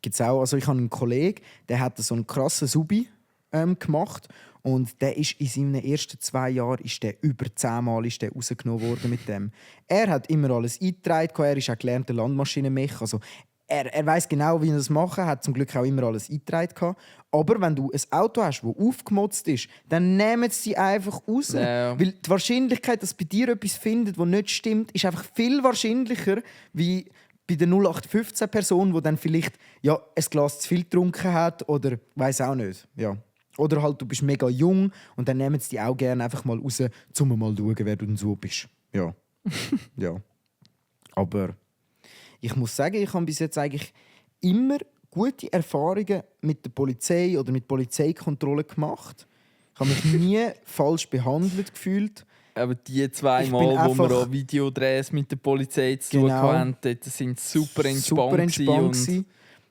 [SPEAKER 3] gibt's auch, also ich habe einen Kollegen, der hat so einen krassen Subi gemacht und der ist in seinen ersten 2 Jahren ist der über 10 Mal ist der rausgenommen worden mit dem. Er hat immer alles eingetragen, er ist auch gelernter Landmaschinenmech, also er weiß genau, wie er das machen, hat zum Glück auch immer alles eingetragen. Aber wenn du ein Auto hast, das aufgemotzt ist, dann nehmen sie einfach raus.
[SPEAKER 2] Ja.
[SPEAKER 3] Weil die Wahrscheinlichkeit, dass bei dir etwas findet, das nicht stimmt, ist einfach viel wahrscheinlicher, wie bei der 0815-Person, die dann vielleicht ein Glas zu viel getrunken hat oder weiß auch nicht. Ja. Oder halt, du bist mega jung und dann nehmen sie dich auch gerne einfach mal raus, um mal zu schauen, wer du denn so bist. Ja. Ja. Aber ich muss sagen, ich habe bis jetzt eigentlich immer gute Erfahrungen mit der Polizei oder mit Polizeikontrollen gemacht. Ich habe mich nie falsch behandelt gefühlt.
[SPEAKER 2] Aber die 2 Mal, wo wir auch Videodrehs mit der Polizei zu tun hatten, dort sind super entspannt
[SPEAKER 3] gewesen.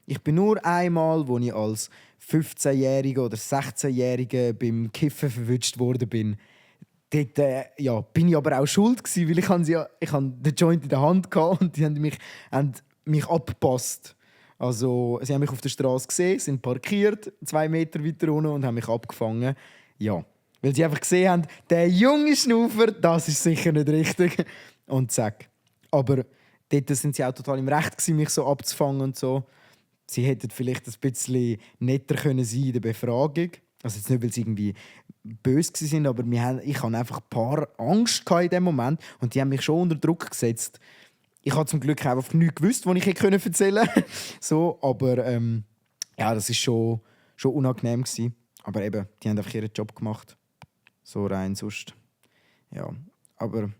[SPEAKER 3] Ich bin nur einmal, als ich als 15-Jähriger oder 16-Jähriger beim Kiffen verwünscht worden bin. Dort bin ich aber auch schuld gewesen, weil ich den Joint in der Hand hatte und die haben mich abgepasst. Also, sie haben mich auf der Straße gesehen, sind parkiert, 2 Meter weiter unten und haben mich abgefangen. Ja. Weil sie einfach gesehen haben, der junge Schnaufer, das ist sicher nicht richtig. Und zack. Aber dort sind sie auch total im Recht gewesen, mich so abzufangen und so. Sie hätten vielleicht ein bisschen netter können sein in der Befragung. Also jetzt nicht, weil sie irgendwie böse waren, aber ich hatte einfach ein paar Angst in dem Moment und die haben mich schon unter Druck gesetzt. Ich habe zum Glück einfach nichts gewusst, was ich erzählen konnte. So, aber ja, das war schon unangenehm gewesen. Aber eben, die haben einfach ihren Job gemacht. So rein sonst. Ja, aber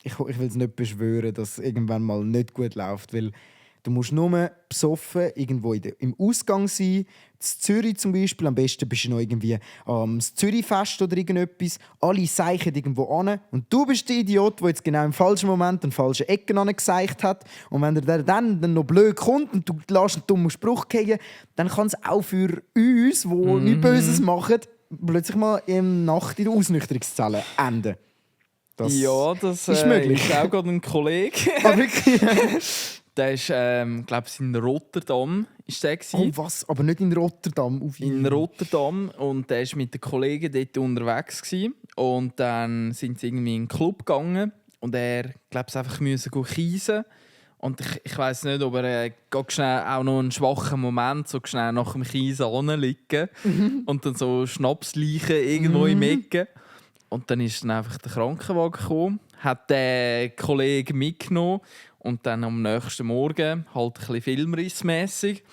[SPEAKER 3] ich will es nicht beschwören, dass es irgendwann mal nicht gut läuft, weil Du musst nur besoffen irgendwo im Ausgang sein. In Zürich zum Beispiel. Am besten bist du noch irgendwie am Zürichfest oder irgendetwas. Alle seichen irgendwo an. Und du bist der Idiot, der jetzt genau im falschen Moment an falschen Ecken angeseicht hat. Und wenn der dann noch blöd kommt und du lässt einen dummen Spruch kriegen, dann kann es auch für uns, die nichts Böses machen, plötzlich mal in der Nacht in der Ausnüchterungszelle enden. Das
[SPEAKER 2] das
[SPEAKER 3] ist möglich.
[SPEAKER 2] ist auch gerade ein Kollege.
[SPEAKER 3] Ah, wirklich?
[SPEAKER 2] Der ist, glaube ich, in Rotterdam. Ist der
[SPEAKER 3] Oh, was? Aber nicht in Rotterdam.
[SPEAKER 2] in Rotterdam. Und der war mit den Kollegen dort unterwegs. Gewesen. Und dann sind sie irgendwie in den Club gegangen. Und er, glaube ich, einfach müssen kiesen. Und ich weiss nicht, ob er schnell auch noch einen schwachen Moment so schnell nach dem Kiesen anliegen und dann so Schnapsleichen irgendwo im Ecken. Und dann ist dann einfach der Krankenwagen gekommen, hat den Kollegen mitgenommen und dann am nächsten Morgen, halt ein bisschen filmrissmässig,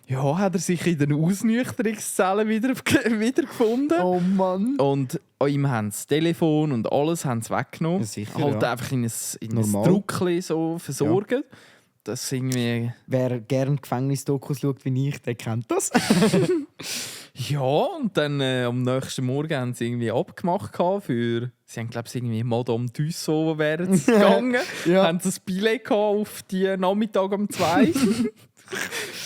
[SPEAKER 2] ja, hat er sich in den Ausnüchterungszellen wiedergefunden.
[SPEAKER 3] Oh Mann.
[SPEAKER 2] Und an ihm haben sie das Telefon und alles haben sie weggenommen.
[SPEAKER 3] Ja, sicher,
[SPEAKER 2] halt
[SPEAKER 3] ja.
[SPEAKER 2] einfach in ein
[SPEAKER 3] Normal.
[SPEAKER 2] Druckli so versorgt. Ja. Das irgendwie...
[SPEAKER 3] Wer gerne Gefängnisdokus schaut wie ich, der kennt das.
[SPEAKER 2] Ja, und dann am nächsten Morgen haben sie irgendwie abgemacht für... Sie haben, glaube ich, irgendwie Madame Tussauds wären sie gegangen.
[SPEAKER 3] Ja.
[SPEAKER 2] Haben sie ein Billett gehabt auf die Nachmittag um 2.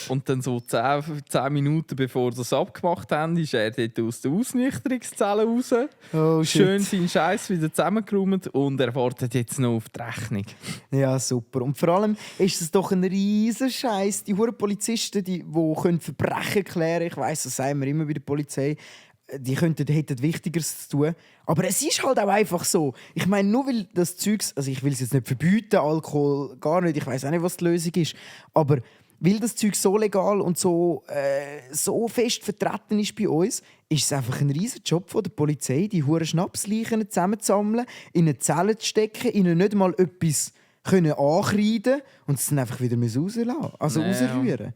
[SPEAKER 2] Und dann so 10 Minuten bevor sie das abgemacht haben, ist er dort aus der Ausnüchterungszelle raus.
[SPEAKER 3] Oh,
[SPEAKER 2] Schön
[SPEAKER 3] shit.
[SPEAKER 2] seinen Scheiß wieder zusammengeräumt und er wartet jetzt noch auf die Rechnung.
[SPEAKER 3] Ja, super. Und vor allem ist es doch ein riesen Scheiß. Die huren Polizisten, die Verbrechen klären, ich weiss, das sagen wir immer bei der Polizei, die hätten Wichtigeres zu tun. Aber es ist halt auch einfach so. Ich meine, nur weil das Zeugs, also ich will es jetzt nicht verbieten, Alkohol gar nicht, ich weiss auch nicht, was die Lösung ist, aber weil das Zeug so legal und so fest vertreten ist bei uns, ist es einfach ein riesen Job von der Polizei, die huren Schnapsleichen zusammenzusammeln, in eine Zelle zu stecken, ihnen nicht mal etwas ankreiden und es dann einfach wieder rauslassen, also rausrühren.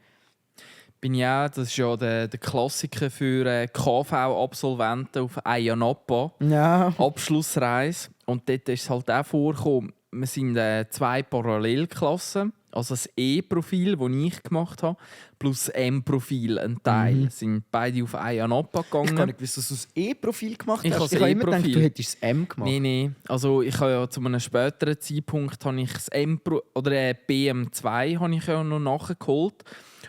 [SPEAKER 2] Bin ja, das ist ja der Klassiker für KV-Absolventen auf Ayia Napa.
[SPEAKER 3] Ja.
[SPEAKER 2] Abschlussreise. Und dort ist es halt auch vorgekommen, wir sind 2 Parallelklassen. Also das E-Profil, das ich gemacht habe, plus das M-Profil, ein Teil. Sind beide auf Ayia Napa gegangen.
[SPEAKER 3] Ich kann nicht wissen, dass du das E-Profil gemacht
[SPEAKER 2] Ich
[SPEAKER 3] hast.
[SPEAKER 2] habe
[SPEAKER 3] Ich habe immer gedacht,
[SPEAKER 2] E-Profil.
[SPEAKER 3] du hättest das M gemacht.
[SPEAKER 2] Nein. Also ich habe ja zu einem späteren Zeitpunkt habe ich das BM2 habe ich ja noch nachgeholt.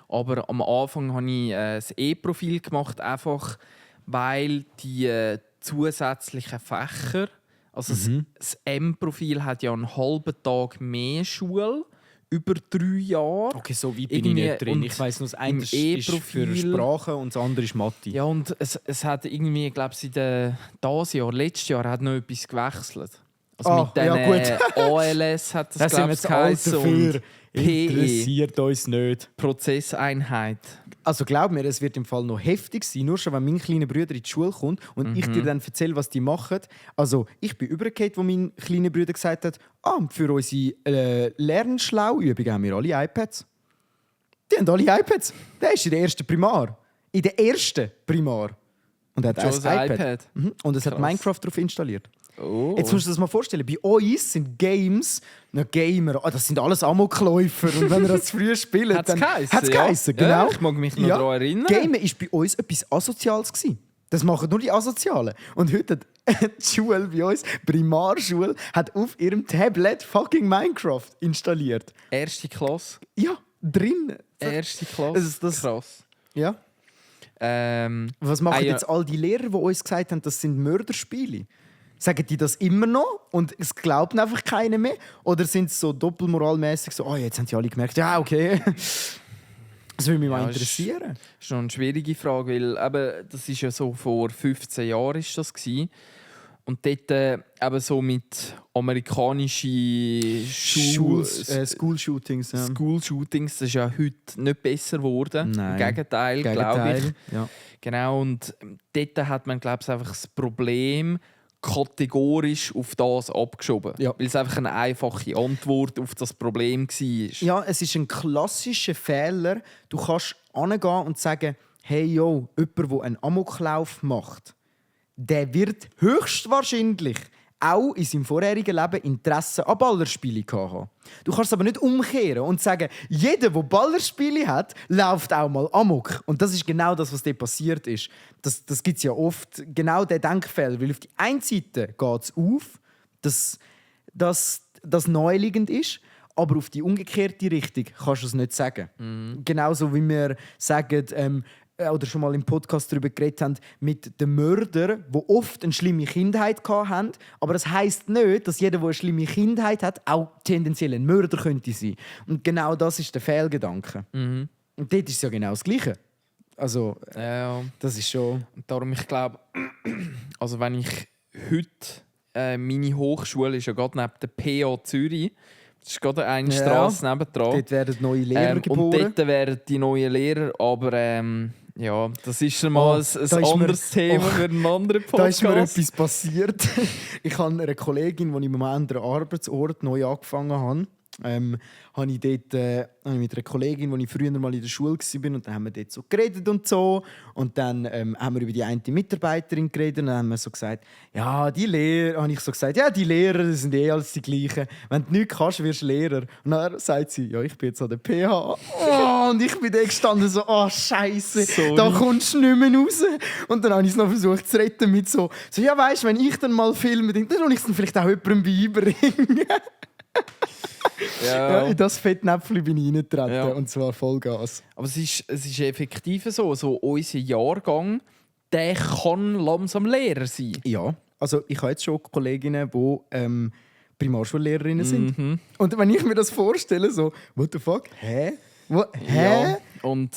[SPEAKER 2] Aber am Anfang habe ich das E-Profil gemacht, einfach weil die zusätzlichen Fächer, also das M-Profil hat ja einen halben Tag mehr Schule, über 3 Jahre.
[SPEAKER 3] Okay, so weit bin ich
[SPEAKER 2] Irgendwie,
[SPEAKER 3] nicht drin.
[SPEAKER 2] und
[SPEAKER 3] Ich weiss nur, das eine
[SPEAKER 2] im
[SPEAKER 3] ist für
[SPEAKER 2] E-Profil-
[SPEAKER 3] Sprache und das andere ist Mathe.
[SPEAKER 2] Ja, und es hat irgendwie, glaube ich, letztes Jahr hat noch etwas gewechselt. Also mit den
[SPEAKER 3] ja, gut.
[SPEAKER 2] ALS hat das,
[SPEAKER 3] Das sind
[SPEAKER 2] glaube
[SPEAKER 3] wir
[SPEAKER 2] ich,
[SPEAKER 3] zu alt
[SPEAKER 2] geheißen
[SPEAKER 3] dafür.
[SPEAKER 2] und PE,
[SPEAKER 3] Interessiert uns nicht.
[SPEAKER 2] Prozesseinheit.
[SPEAKER 3] Also glaub mir, es wird im Fall noch heftig sein, nur schon wenn mein kleiner Bruder in die Schule kommt und ich dir dann erzähle, was die machen. Also ich bin übergekehrt, wo mein kleiner Bruder gesagt hat, für unsere Lernschlau-Übungen haben wir alle iPads. Die haben alle iPads. Der ist in der ersten Primar. In der ersten Primar. Und er hat
[SPEAKER 2] Schon
[SPEAKER 3] ein
[SPEAKER 2] ein
[SPEAKER 3] iPad.
[SPEAKER 2] iPad.
[SPEAKER 3] Und es hat
[SPEAKER 2] Krass.
[SPEAKER 3] Minecraft darauf installiert.
[SPEAKER 2] Oh.
[SPEAKER 3] Jetzt musst du dir das mal vorstellen. Bei uns sind Games, nicht Gamer, das sind alles Amokläufer. Und wenn ihr das früher spielt,
[SPEAKER 2] Hat's
[SPEAKER 3] dann
[SPEAKER 2] geheißen,
[SPEAKER 3] hat's
[SPEAKER 2] ja.
[SPEAKER 3] geheißen,
[SPEAKER 2] Ja,
[SPEAKER 3] genau.
[SPEAKER 2] ich mag mich noch daran erinnern.
[SPEAKER 3] Gamen war bei uns etwas Asoziales gewesen. Das machen nur die Asozialen. Und heute hat die Schule bei uns, Primarschule, hat auf ihrem Tablet fucking Minecraft installiert.
[SPEAKER 2] Erste Klasse.
[SPEAKER 3] Ja, drin.
[SPEAKER 2] Erste Klasse.
[SPEAKER 3] Das-
[SPEAKER 2] Krass.
[SPEAKER 3] Ja. Was machen
[SPEAKER 2] ja.
[SPEAKER 3] jetzt all die Lehrer, die uns gesagt haben, das sind Mörderspiele? Sagen die das immer noch und es glaubt einfach keiner mehr? Oder sind sie so doppelmoralmäßig so, jetzt haben sie alle gemerkt, ja, okay. Das würde mich mal
[SPEAKER 2] Ja,
[SPEAKER 3] interessieren.
[SPEAKER 2] Das ist noch eine schwierige Frage, weil eben, das ist ja so vor 15 Jahren ist das gewesen. Und dort eben so mit amerikanischen
[SPEAKER 3] School-Shootings.
[SPEAKER 2] School-Shootings, das ist ja heute nicht besser geworden.
[SPEAKER 3] Nein.
[SPEAKER 2] Im Gegenteil, glaube ich.
[SPEAKER 3] Ja.
[SPEAKER 2] Genau, und dort hat man, glaube ich, einfach das Problem kategorisch auf das abgeschoben.
[SPEAKER 3] Ja.
[SPEAKER 2] Weil es einfach eine einfache Antwort auf das Problem war.
[SPEAKER 3] Ja, es ist ein klassischer Fehler. Du kannst hingehen und sagen, hey, yo, jemand, der einen Amoklauf macht, der wird höchstwahrscheinlich auch in seinem vorherigen Leben Interesse an Ballerspielen gehabt. Du kannst es aber nicht umkehren und sagen, jeder, der Ballerspiele hat, läuft auch mal amok. Und das ist genau das, was dort passiert ist. Das gibt es ja oft, genau der Denkfehler. Weil auf die einen Seite geht es auf, dass das naheliegend ist, aber auf die umgekehrte Richtung kannst du es nicht sagen. Genauso wie wir sagen, oder schon mal im Podcast darüber geredet haben, mit den Mördern, die oft eine schlimme Kindheit hatten. Aber das heisst nicht, dass jeder, der eine schlimme Kindheit hat, auch tendenziell ein Mörder könnte sein. Und genau das ist der Fehlgedanke. Und dort ist es ja genau das Gleiche. Also,
[SPEAKER 2] Ja.
[SPEAKER 3] das ist schon...
[SPEAKER 2] Und darum, ich glaube, also wenn ich heute meine Hochschule ist ja gerade neben der PA Zürich. Das ist gerade eine
[SPEAKER 3] Ja.
[SPEAKER 2] Straße nebendran.
[SPEAKER 3] Dort werden neue Lehrer
[SPEAKER 2] Und
[SPEAKER 3] geboren.
[SPEAKER 2] dort werden die neuen Lehrer, aber ja, das ist schon mal
[SPEAKER 3] Oh,
[SPEAKER 2] ein
[SPEAKER 3] da ist mir-
[SPEAKER 2] anderes Thema
[SPEAKER 3] oh,
[SPEAKER 2] für einen anderen
[SPEAKER 3] Da
[SPEAKER 2] Podcast.
[SPEAKER 3] ist mir etwas passiert. Ich habe eine Kollegin, die ich im Moment an einem Arbeitsort neu angefangen habe. Habe ich dort mit einer Kollegin, die ich früher mal in der Schule war, und dann haben wir dort so geredet und so. Und dann haben wir über die eine Mitarbeiterin geredet und dann haben wir so gesagt, ja, die Lehrer, habe ich so gesagt, ja, die Lehrer das sind alles die gleichen. Wenn du nichts kannst, wirst du Lehrer. Und dann sagt sie, ja, ich bin jetzt an der PH. Oh, und ich bin da gestanden so, oh Scheiße,
[SPEAKER 2] Sorry.
[SPEAKER 3] da kommst du nicht mehr raus. Und dann habe ich es noch versucht zu retten mit so ja, weißt du, wenn ich dann mal filme, dann tue ich es dann vielleicht auch jemandem beibringen. Ja, in das Fettnäpfchen bin ich reingetreten,
[SPEAKER 2] Ja.
[SPEAKER 3] und zwar Vollgas.
[SPEAKER 2] Aber es ist effektiv so unser Jahrgang, der kann langsam Lehrer sein.
[SPEAKER 3] Ja, also ich habe jetzt schon Kolleginnen, die Primarschullehrerinnen sind.
[SPEAKER 2] Mhm.
[SPEAKER 3] Und wenn ich mir das vorstelle, so, what the fuck, hä? Hä?
[SPEAKER 2] Ja. Und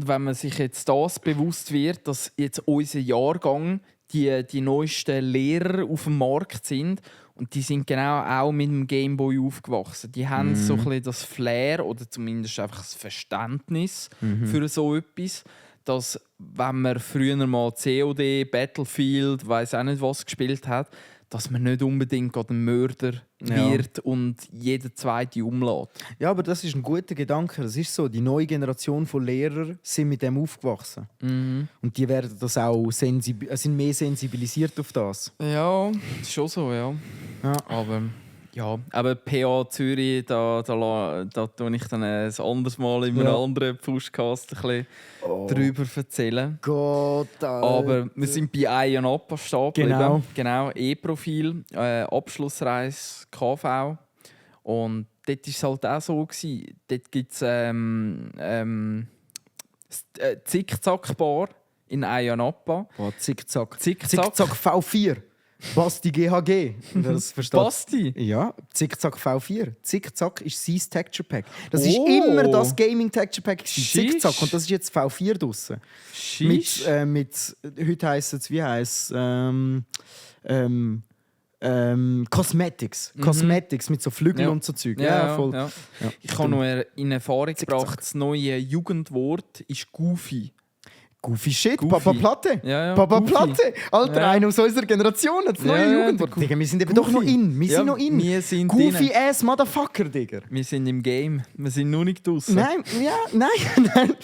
[SPEAKER 2] wenn man sich jetzt das bewusst wird, dass jetzt unser Jahrgang die neuesten Lehrer auf dem Markt sind, und die sind genau auch mit dem Gameboy aufgewachsen. Die haben so ein bisschen das Flair oder zumindest einfach das Verständnis für so etwas, dass wenn man früher mal COD, Battlefield, weiß auch nicht was gespielt hat, dass man nicht unbedingt gerade ein Mörder wird und jeder zweite umlässt.
[SPEAKER 3] Ja, aber das ist ein guter Gedanke. Das ist so. Die neue Generation von Lehrern sind mit dem aufgewachsen. Und die werden das auch sind mehr sensibilisiert auf das.
[SPEAKER 2] Ja, schon so, ja. Aber PA Zürich, da tue ich dann ein anderes Mal in einem anderen Podcast ein bisschen drüber erzählen.
[SPEAKER 3] Gott, Alter.
[SPEAKER 2] Aber wir sind bei Ion Up stehen
[SPEAKER 3] Genau.
[SPEAKER 2] Genau, E-Profil, Abschlussreise KV. Und dort war es halt auch so. Dort gibt es Zickzack-Bar in Ayia-Napa.
[SPEAKER 3] Oh, Zickzack.
[SPEAKER 2] Zickzack.
[SPEAKER 3] Zickzack V4. Basti GHG. Das versteht.
[SPEAKER 2] Basti?
[SPEAKER 3] Ja, Zickzack V4. Zickzack ist sein Texture Pack. Das ist
[SPEAKER 2] Oh.
[SPEAKER 3] immer das Gaming Texture Pack.
[SPEAKER 2] Schisch.
[SPEAKER 3] Zickzack. Und das ist jetzt V4 draussen.
[SPEAKER 2] Schisch.
[SPEAKER 3] Mit heute heisst es, wie heisst es? Cosmetics. Cosmetics mit so Flügeln
[SPEAKER 2] Ja.
[SPEAKER 3] und so Zeug.
[SPEAKER 2] Ja,
[SPEAKER 3] voll.
[SPEAKER 2] ja.
[SPEAKER 3] Ja.
[SPEAKER 2] Ich habe noch in Erfahrung
[SPEAKER 3] Zickzack.
[SPEAKER 2] gebracht, das neue Jugendwort ist Goofy.
[SPEAKER 3] Goofy Shit,
[SPEAKER 2] Goofy.
[SPEAKER 3] Papa Platte.
[SPEAKER 2] Ja,
[SPEAKER 3] Papa
[SPEAKER 2] Goofy.
[SPEAKER 3] Platte. Alter,
[SPEAKER 2] Ja.
[SPEAKER 3] einer aus unserer Generation hat das
[SPEAKER 2] Ja,
[SPEAKER 3] neue
[SPEAKER 2] ja,
[SPEAKER 3] Jugendwort.
[SPEAKER 2] der
[SPEAKER 3] Digga, wir sind eben
[SPEAKER 2] Goofy.
[SPEAKER 3] doch noch in. Wir
[SPEAKER 2] Ja,
[SPEAKER 3] sind noch in.
[SPEAKER 2] wir sind
[SPEAKER 3] Goofy
[SPEAKER 2] drin.
[SPEAKER 3] ass Motherfucker, Digga.
[SPEAKER 2] Wir sind im Game, wir sind noch nicht draußen.
[SPEAKER 3] Nein, nein, nein,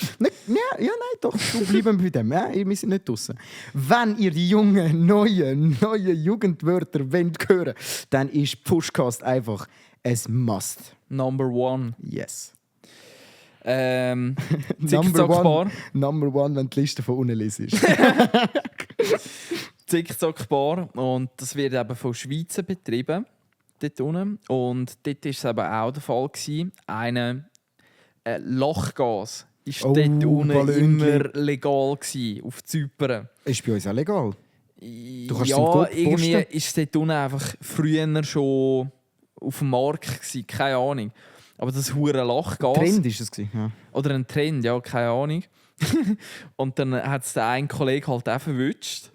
[SPEAKER 3] doch, du bleiben bei dem. Ja, wir sind nicht draußen. Wenn ihr die jungen, neuen Jugendwörter wollt hören, dann ist Pushcast einfach ein Must.
[SPEAKER 2] Number one.
[SPEAKER 3] Yes.
[SPEAKER 2] Number
[SPEAKER 3] Number one, wenn die Liste von unten liest.
[SPEAKER 2] Zickzack-Bar. Und das wird eben von Schweizer betrieben. Dort unten. Und dort war es eben auch der Fall. Lachgas war dort unten
[SPEAKER 3] Ballönchen.
[SPEAKER 2] immer legal gewesen, auf Zypern.
[SPEAKER 3] Ist bei uns auch legal. kannst es im
[SPEAKER 2] Ja,
[SPEAKER 3] Coop
[SPEAKER 2] irgendwie
[SPEAKER 3] posten.
[SPEAKER 2] ist es dort unten einfach früher schon auf dem Markt gewesen, keine Ahnung. Aber das hure Lachgas.
[SPEAKER 3] Trend ist es gewesen, ja.
[SPEAKER 2] Oder ein Trend, ja, keine Ahnung. Und dann hat es den einen Kollegen halt auch verwünscht.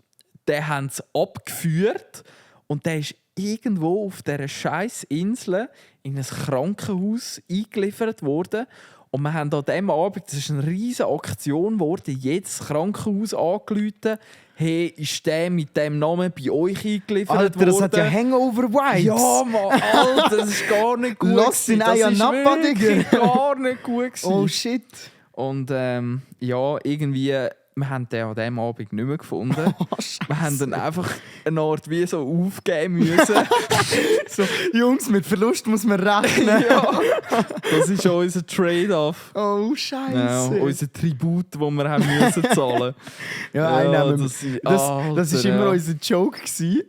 [SPEAKER 2] Den haben sie abgeführt und der ist irgendwo auf dieser scheiß Insel in ein Krankenhaus eingeliefert worden. Und wir haben an diesem Abend, das ist eine riesige Aktion geworden, jedes Krankenhaus angerufen. Hey, ist der mit dem Namen bei euch eingeliefert
[SPEAKER 3] Alter,
[SPEAKER 2] worden?
[SPEAKER 3] das hat ja Hangover-Vibes.
[SPEAKER 2] Ja, Mann, Alter, das ist gar nicht gut.
[SPEAKER 3] Lass ihn
[SPEAKER 2] gewesen. Das ist
[SPEAKER 3] Ayia-Napa,
[SPEAKER 2] wirklich
[SPEAKER 3] Digga.
[SPEAKER 2] gar nicht gut gewesen.
[SPEAKER 3] Oh shit.
[SPEAKER 2] Und ja, irgendwie wir haben den an diesem Abend nicht mehr gefunden. Wir haben dann einfach eine Art wie so aufgeben müssen.
[SPEAKER 3] So, Jungs, mit Verlust muss man rechnen.
[SPEAKER 2] Ja, das ist schon unser Trade-off.
[SPEAKER 3] Oh,
[SPEAKER 2] Ja,
[SPEAKER 3] Scheiße.
[SPEAKER 2] unser Tribut, das wir haben müssen zahlen.
[SPEAKER 3] Ja, einnehmen. Das
[SPEAKER 2] Alter,
[SPEAKER 3] ist immer
[SPEAKER 2] ja.
[SPEAKER 3] unser Joke gewesen.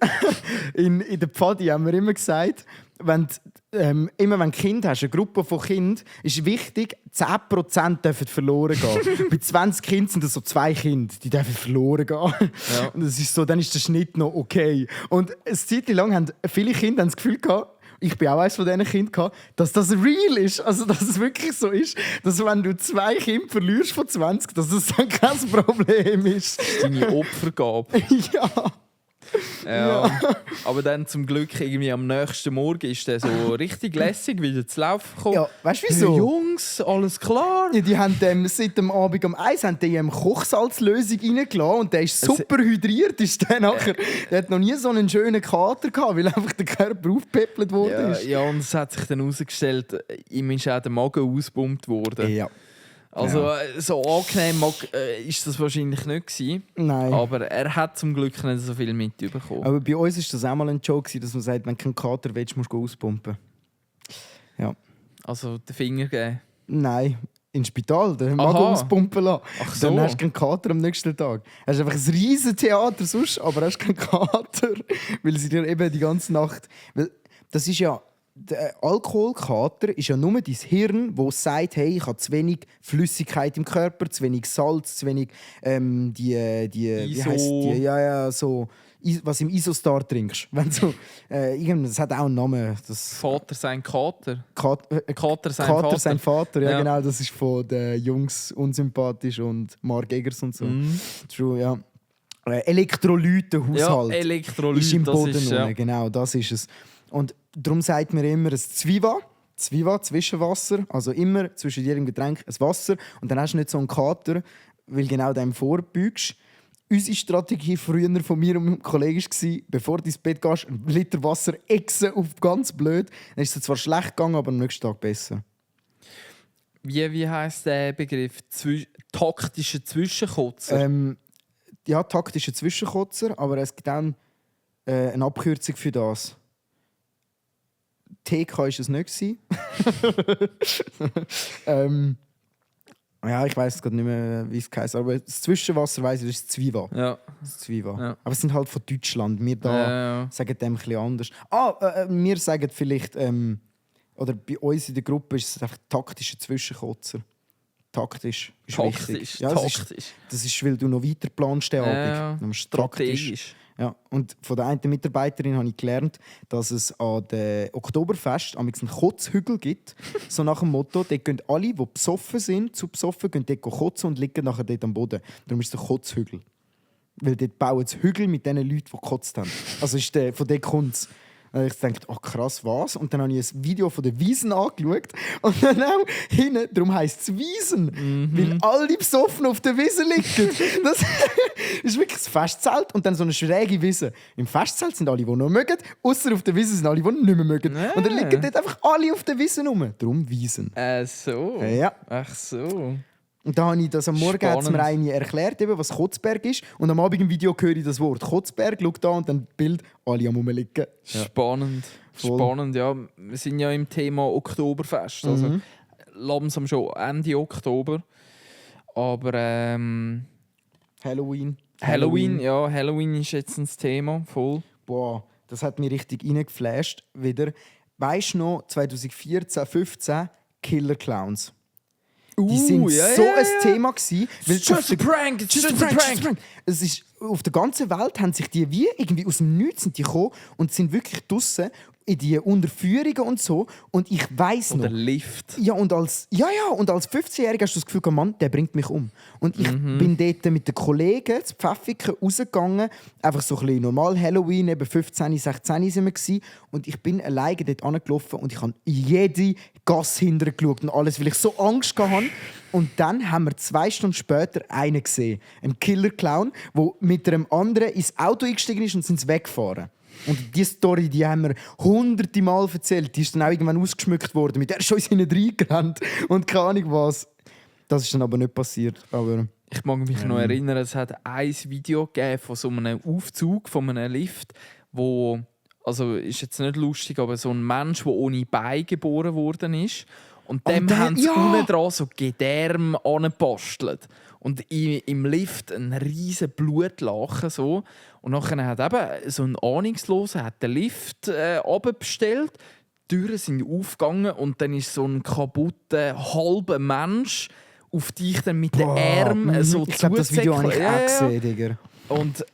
[SPEAKER 3] In der Pfadi haben wir immer gesagt, immer wenn du Kind hast, eine Gruppe von Kindern, ist wichtig, 10% dürfen verloren gehen. Bei 20 Kindern sind das so 2 Kinder, die dürfen verloren gehen.
[SPEAKER 2] Ja.
[SPEAKER 3] Und das ist so, dann ist der Schnitt noch okay. Und eine Zeit lang haben viele Kinder das Gefühl gehabt, ich bin auch eines von diesen Kindern, dass das real ist. Also, dass es wirklich so ist, dass wenn du 2 Kinder verlierst von 20, dass das dann kein Problem ist.
[SPEAKER 2] Deine Opfergabe.
[SPEAKER 3] Ja.
[SPEAKER 2] Ja. Aber dann zum Glück irgendwie am nächsten Morgen ist der so richtig lässig wieder zu laufen gekommen.
[SPEAKER 3] Ja, weißt du wieso?
[SPEAKER 2] Hey, Jungs, alles klar?
[SPEAKER 3] Ja, die haben seit dem Abend um 1 haben die Kochsalzlösung reingelassen und der ist super hydriert. Ist der nachher. Der hat noch nie so einen schönen Kater gehabt, weil einfach der Körper aufgepäppelt worden ist.
[SPEAKER 2] Ja, und es hat sich dann herausgestellt, ihm ist auch der Magen ausgepumpt worden.
[SPEAKER 3] Ja.
[SPEAKER 2] Also so angenehm ist das wahrscheinlich nicht gewesen.
[SPEAKER 3] Nein.
[SPEAKER 2] Aber er hat zum Glück nicht so viel mitbekommen.
[SPEAKER 3] Aber bei uns war das auch mal ein Joke, dass man sagt, wenn du keinen Kater willst, musst du auspumpen. Ja.
[SPEAKER 2] Also den Finger geben.
[SPEAKER 3] Nein. Ins Spital, den
[SPEAKER 2] Aha.
[SPEAKER 3] Magen auspumpen lassen.
[SPEAKER 2] Ach so.
[SPEAKER 3] Dann hast du keinen Kater am nächsten Tag. Hast einfach ein riesen Theater sonst, aber hast keinen Kater. Weil sie dir eben die ganze Nacht... Weil das ist ja... Der Alkoholkater ist ja nur dein Hirn, das sagt, hey, ich habe zu wenig Flüssigkeit im Körper, zu wenig Salz, zu wenig wie heisst die? Ja, so was im Isostar trinkst. Wenn so, das hat auch einen Namen. Das
[SPEAKER 2] Vater sein Kater.
[SPEAKER 3] Kater
[SPEAKER 2] Kater sein Vater.
[SPEAKER 3] sein Vater, ja,
[SPEAKER 2] Ja.
[SPEAKER 3] genau. Das ist von den Jungs unsympathisch und Mark Eggers und so. True, ja. Elektrolytenhaushalt
[SPEAKER 2] Ja, Elektrolyt,
[SPEAKER 3] ist im
[SPEAKER 2] das
[SPEAKER 3] Boden
[SPEAKER 2] ist, ja.
[SPEAKER 3] unten, genau, das ist es. Und darum sagt man immer ein Zwiva, Zwischenwasser, also immer zwischen jedem Getränk ein Wasser und dann hast du nicht so einen Kater, weil genau dem vorbeugst. Unsere Strategie früher von mir und meinem Kollegen war, bevor du ins Bett gehst, 1 Liter Wasser exen auf ganz blöd. Dann ist es zwar schlecht gegangen, aber am nächsten Tag besser.
[SPEAKER 2] Wie heisst der Begriff? Taktische Zwischenkotzer?
[SPEAKER 3] Ja, taktische Zwischenkotzer, aber es gibt auch eine Abkürzung für das. TK war es nicht gewesen. Ja, ich weiß gerade nicht mehr, wie es heisst, aber das Zwischenwasser weiss ich, das ist Zwiva.
[SPEAKER 2] Ja.
[SPEAKER 3] Das ist Zwiva.
[SPEAKER 2] Ja.
[SPEAKER 3] Aber es sind halt von Deutschland. Wir da
[SPEAKER 2] Ja.
[SPEAKER 3] sagen dem ein bisschen anders. Wir sagen vielleicht, oder bei uns in der Gruppe ist es einfach taktische Zwischenkotzer. Taktisch ist wichtig.
[SPEAKER 2] Taktisch.
[SPEAKER 3] Ja, das ist, weil du noch weiter planst den Abend.
[SPEAKER 2] Ja.
[SPEAKER 3] Dann musst du taktisch.
[SPEAKER 2] Strategisch.
[SPEAKER 3] Ja, und von der einen Mitarbeiterin habe ich gelernt, dass es an dem Oktoberfest einen Kotzhügel gibt. So nach dem Motto, dort gehen alle, die besoffen sind, zu besoffen, gehen dort kotzen und liegen nachher dort am Boden. Darum ist es der Kotzhügel. Weil dort bauen sie Hügel mit den Leuten, die gekotzt haben. Also von dort kommt es. Ich dachte, oh krass, was? Und dann habe ich ein Video von den Wiesen angeschaut. Und dann auch hinten, darum heisst es Wiesen. Weil alle besoffen auf der Wiese liegen. Das ist wirklich das Festzelt und dann so eine schräge Wiese. Im Festzelt sind alle, die noch mögen, außer auf der Wiese sind alle, die nicht mehr mögen. Und dann liegen dort einfach alle auf der Wiese rum. Darum Wiesen.
[SPEAKER 2] So.
[SPEAKER 3] Ja.
[SPEAKER 2] Ach so.
[SPEAKER 3] Und da habe ich das am Morgen hat's mir eine erklärt, eben, was Kotzberg ist. Und am Abend im Video höre ich das Wort Kotzberg, schaue da und dann Bild, alle am Rumliegen. Ja.
[SPEAKER 2] Spannend.
[SPEAKER 3] Voll.
[SPEAKER 2] Spannend, ja. Wir sind ja im Thema Oktoberfest. Also langsam schon Ende Oktober. Aber
[SPEAKER 3] Halloween.
[SPEAKER 2] Halloween ist jetzt ein Thema, voll.
[SPEAKER 3] Boah, das hat mich richtig reingeflasht wieder. Weißt du noch, 2014, 15 Killer Clowns. Die sind so ein Thema gewesen. weil
[SPEAKER 2] Just a prank, it's just a prank.
[SPEAKER 3] Es ist, auf der ganzen Welt haben sich die wie irgendwie aus dem Nichts sind die gekommen und sind wirklich draussen in die Unterführungen und so. Und ich weiss
[SPEAKER 2] Und
[SPEAKER 3] noch...
[SPEAKER 2] der Lift.
[SPEAKER 3] Ja, und als 15-Jähriger hast du das Gefühl, Mann, der bringt mich um. Und ich bin dort mit den Kollegen zu Pfäffiken rausgegangen. Einfach so ein bisschen normal Halloween, eben 15, 16 sind wir gewesen. Und ich bin alleine dort angelaufen und ich habe in jede Gasse hinterher geschaut und alles, weil ich so Angst hatte. Und dann haben wir 2 Stunden später einen gesehen. Einen Killer-Clown, der mit einem anderen ins Auto eingestiegen ist und sind weggefahren. Und diese Story, die haben wir 100 Mal erzählt. Die ist dann auch irgendwann ausgeschmückt worden. Mit der ist uns hinten reingerannt. Und keine Ahnung was. Das ist dann aber nicht passiert. Aber
[SPEAKER 2] Ich mag mich noch erinnern, es hat ein Video gegeben von so einem Aufzug, von einem Lift, wo, also ist jetzt nicht lustig, aber so ein Mensch, der ohne Bein geboren worden ist. Und dem haben sie unten dran so Gedärme angepostelt. Und im Lift ein riesen Blutlachen. So. Und nachher hat eben so ein Ahnungsloser hat den Lift abbestellt. Die Türen sind aufgegangen und dann ist so ein kaputter halber Mensch auf dich dann mit den Armen so
[SPEAKER 3] ich glaube, das Video habe ich auch gesehen, Digga.
[SPEAKER 2] Und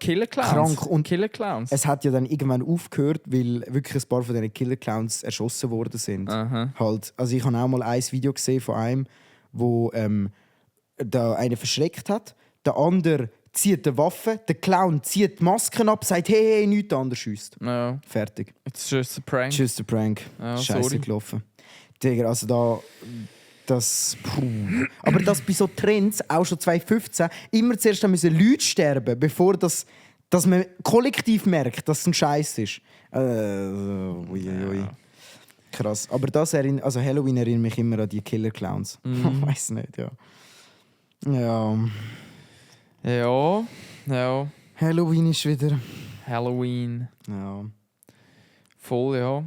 [SPEAKER 2] Killer Clowns.
[SPEAKER 3] Krank. Und
[SPEAKER 2] Killer Clowns.
[SPEAKER 3] es hat ja dann irgendwann aufgehört, weil wirklich ein paar von diesen Killer Clowns erschossen worden sind.
[SPEAKER 2] Aha.
[SPEAKER 3] Halt, also ich habe auch mal ein Video gesehen von einem, wo da einen verschreckt hat. Der andere zieht die Waffe, der Clown zieht die Masken ab, sagt hey, nichts anderes, schießt.
[SPEAKER 2] Ja,
[SPEAKER 3] Fertig.
[SPEAKER 2] it's just a prank.
[SPEAKER 3] Just a prank.
[SPEAKER 2] Ja,
[SPEAKER 3] Scheiße
[SPEAKER 2] sorry.
[SPEAKER 3] gelaufen. Digga, also da... Das, aber dass bei so Trends, auch schon 2015, immer zuerst müssen Leute sterben, bevor dass man kollektiv merkt, dass es ein Scheiß ist. Uiuiui. Krass. Aber also Halloween erinnert mich immer an die Killer Clowns. Weiß nicht, ja. Ja.
[SPEAKER 2] Ja.
[SPEAKER 3] Halloween ist wieder.
[SPEAKER 2] Halloween.
[SPEAKER 3] Ja.
[SPEAKER 2] Voll, ja.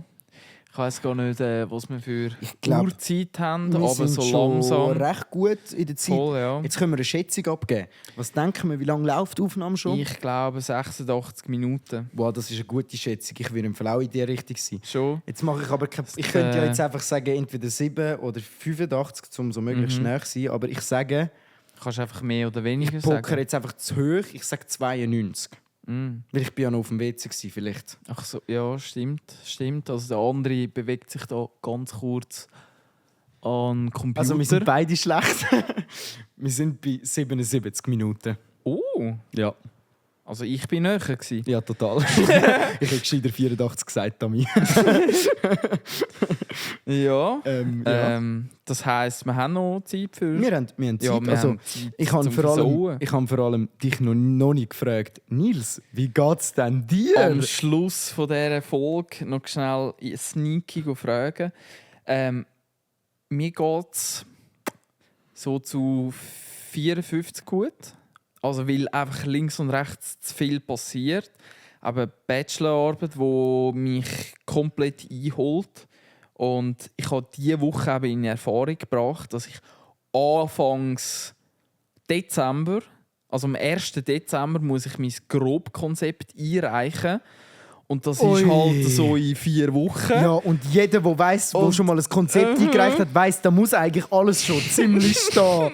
[SPEAKER 2] Ich weiss gar nicht, was wir für
[SPEAKER 3] glaub,
[SPEAKER 2] Uhrzeit haben,
[SPEAKER 3] Wir
[SPEAKER 2] aber
[SPEAKER 3] sind
[SPEAKER 2] so
[SPEAKER 3] schon
[SPEAKER 2] langsam.
[SPEAKER 3] recht gut in der Zeit.
[SPEAKER 2] Voll, ja.
[SPEAKER 3] Jetzt können wir eine Schätzung abgeben. Was denken wir, wie lange läuft die Aufnahme schon?
[SPEAKER 2] Ich glaube 86 Minuten.
[SPEAKER 3] Wow, das ist eine gute Schätzung. Ich würde im Fall auch in die Richtung sein.
[SPEAKER 2] Schon?
[SPEAKER 3] Jetzt mache ich aber ich könnte ja jetzt einfach sagen, entweder 7 oder 85, um so möglichst nah zu sein. Aber ich sage,
[SPEAKER 2] Du kannst einfach mehr oder weniger
[SPEAKER 3] ich poker
[SPEAKER 2] sagen.
[SPEAKER 3] jetzt einfach zu hoch. Ich sage 92. Weil ich bin ja noch auf dem WC gewesen, vielleicht.
[SPEAKER 2] Ach so, ja, stimmt. Also der andere bewegt sich da ganz kurz an den Computer.
[SPEAKER 3] Also wir sind beide schlecht. Wir sind bei 77 Minuten.
[SPEAKER 2] Oh,
[SPEAKER 3] Ja.
[SPEAKER 2] also ich bin näher gewesen.
[SPEAKER 3] Ja, total. Ich hätte gescheiter 84 gesagt, Tami.
[SPEAKER 2] Ja.
[SPEAKER 3] Ja.
[SPEAKER 2] Das heisst, wir haben noch Zeit für...
[SPEAKER 3] Wir haben Zeit.
[SPEAKER 2] Ja, wir
[SPEAKER 3] also,
[SPEAKER 2] haben Zeit
[SPEAKER 3] ich habe
[SPEAKER 2] zum
[SPEAKER 3] vor allem dich noch nicht gefragt, Nils, wie geht's denn dir?
[SPEAKER 2] Am Schluss von dieser Folge noch schnell sneaky fragen. Mir geht es so zu 54 gut. Also weil einfach links und rechts zu viel passiert. Aber Bachelorarbeit, die mich komplett einholt. Und ich habe diese Woche eben in Erfahrung gebracht, dass ich Anfangs Dezember, also am 1. Dezember, muss ich mein Grobkonzept einreichen. Und das
[SPEAKER 3] Ui.
[SPEAKER 2] ist halt so in 4 Wochen.
[SPEAKER 3] Ja, und jeder, der weiss, wo
[SPEAKER 2] Und-
[SPEAKER 3] schon mal ein Konzept eingereicht hat, weiss, da muss eigentlich alles schon ziemlich stehen.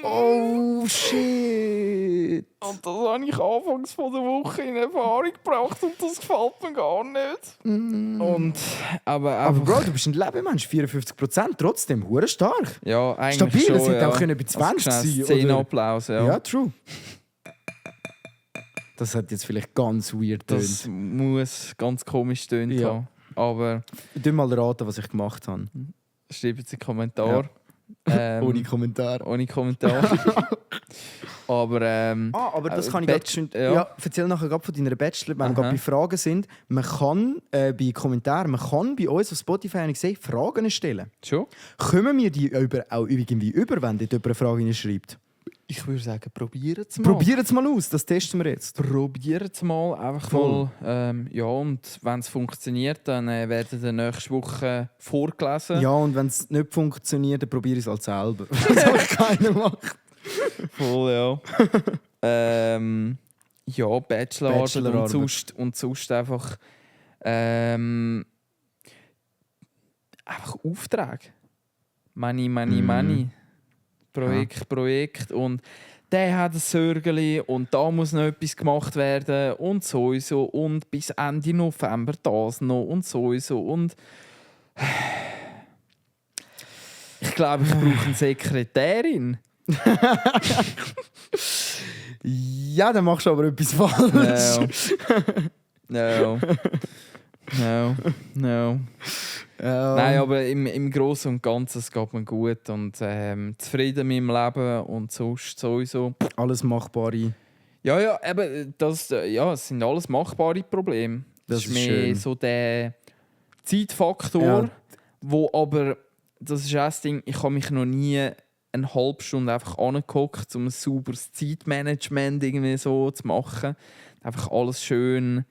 [SPEAKER 3] Oh, shit.
[SPEAKER 2] Und das habe ich anfangs von der Woche in Erfahrung gebracht und das gefällt mir gar nicht. Und, aber
[SPEAKER 3] Aber Bro, du bist ein Lebemensch, 54%, trotzdem, hure stark.
[SPEAKER 2] ja, eigentlich
[SPEAKER 3] Stabil,
[SPEAKER 2] schon,
[SPEAKER 3] es hätte
[SPEAKER 2] ja.
[SPEAKER 3] auch können bei 20
[SPEAKER 2] Also,
[SPEAKER 3] sein,
[SPEAKER 2] 10
[SPEAKER 3] oder?
[SPEAKER 2] Applaus, ja.
[SPEAKER 3] Ja, true. Das hat jetzt vielleicht ganz weird
[SPEAKER 2] Das
[SPEAKER 3] getönt.
[SPEAKER 2] muss ganz komisch tönen
[SPEAKER 3] Ja.
[SPEAKER 2] haben. Aber
[SPEAKER 3] Du mal raten, was ich gemacht habe.
[SPEAKER 2] schreibt es in den Kommentar.
[SPEAKER 3] Ohne Kommentar.
[SPEAKER 2] Ohne Kommentar. Aber
[SPEAKER 3] Aber das kann ich
[SPEAKER 2] Bachelor-
[SPEAKER 3] grad,
[SPEAKER 2] ja.
[SPEAKER 3] ja, erzähl nachher grad von deiner Bachelor, wenn wir gerade bei Fragen sind. Man kann bei Kommentaren, man kann bei uns auf Spotify, habe ich gesehen, Fragen stellen.
[SPEAKER 2] schon?
[SPEAKER 3] Kommen wir die auch irgendwie über, wenn dort jemand eine Frage schreibt?
[SPEAKER 2] Ich würde sagen, probieren es mal.
[SPEAKER 3] Probieren es mal aus, das testen wir jetzt.
[SPEAKER 2] Probieren es mal. Einfach
[SPEAKER 3] Voll.
[SPEAKER 2] mal. Ja, und wenn es funktioniert, dann werden in der nächsten Woche vorgelesen.
[SPEAKER 3] Ja, und wenn es nicht funktioniert, dann probiere ich es halt selber. Das habe ich keiner macht.
[SPEAKER 2] Voll, ja. Ja, Bachelorarbeit und sonst einfach einfach Aufträge. Money. Projekt. Und der hat ein Sörgeli und da muss noch etwas gemacht werden und sowieso. Und bis Ende November das noch und sowieso. Und ich glaube, ich brauche eine Sekretärin.
[SPEAKER 3] Ja, dann machst du aber etwas falsch.
[SPEAKER 2] No. Nein, aber im Großen und Ganzen es geht mir gut und zufrieden mit dem Leben und sonst sowieso.
[SPEAKER 3] Alles Machbare.
[SPEAKER 2] Ja, eben, es sind alles machbare Probleme.
[SPEAKER 3] Das
[SPEAKER 2] ist
[SPEAKER 3] ist
[SPEAKER 2] mehr
[SPEAKER 3] schön.
[SPEAKER 2] so der Zeitfaktor,
[SPEAKER 3] Ja.
[SPEAKER 2] wo aber, das ist auch das Ding, ich habe mich noch nie eine halbe Stunde einfach angeguckt, um ein sauberes Zeitmanagement irgendwie so zu machen. Einfach alles schön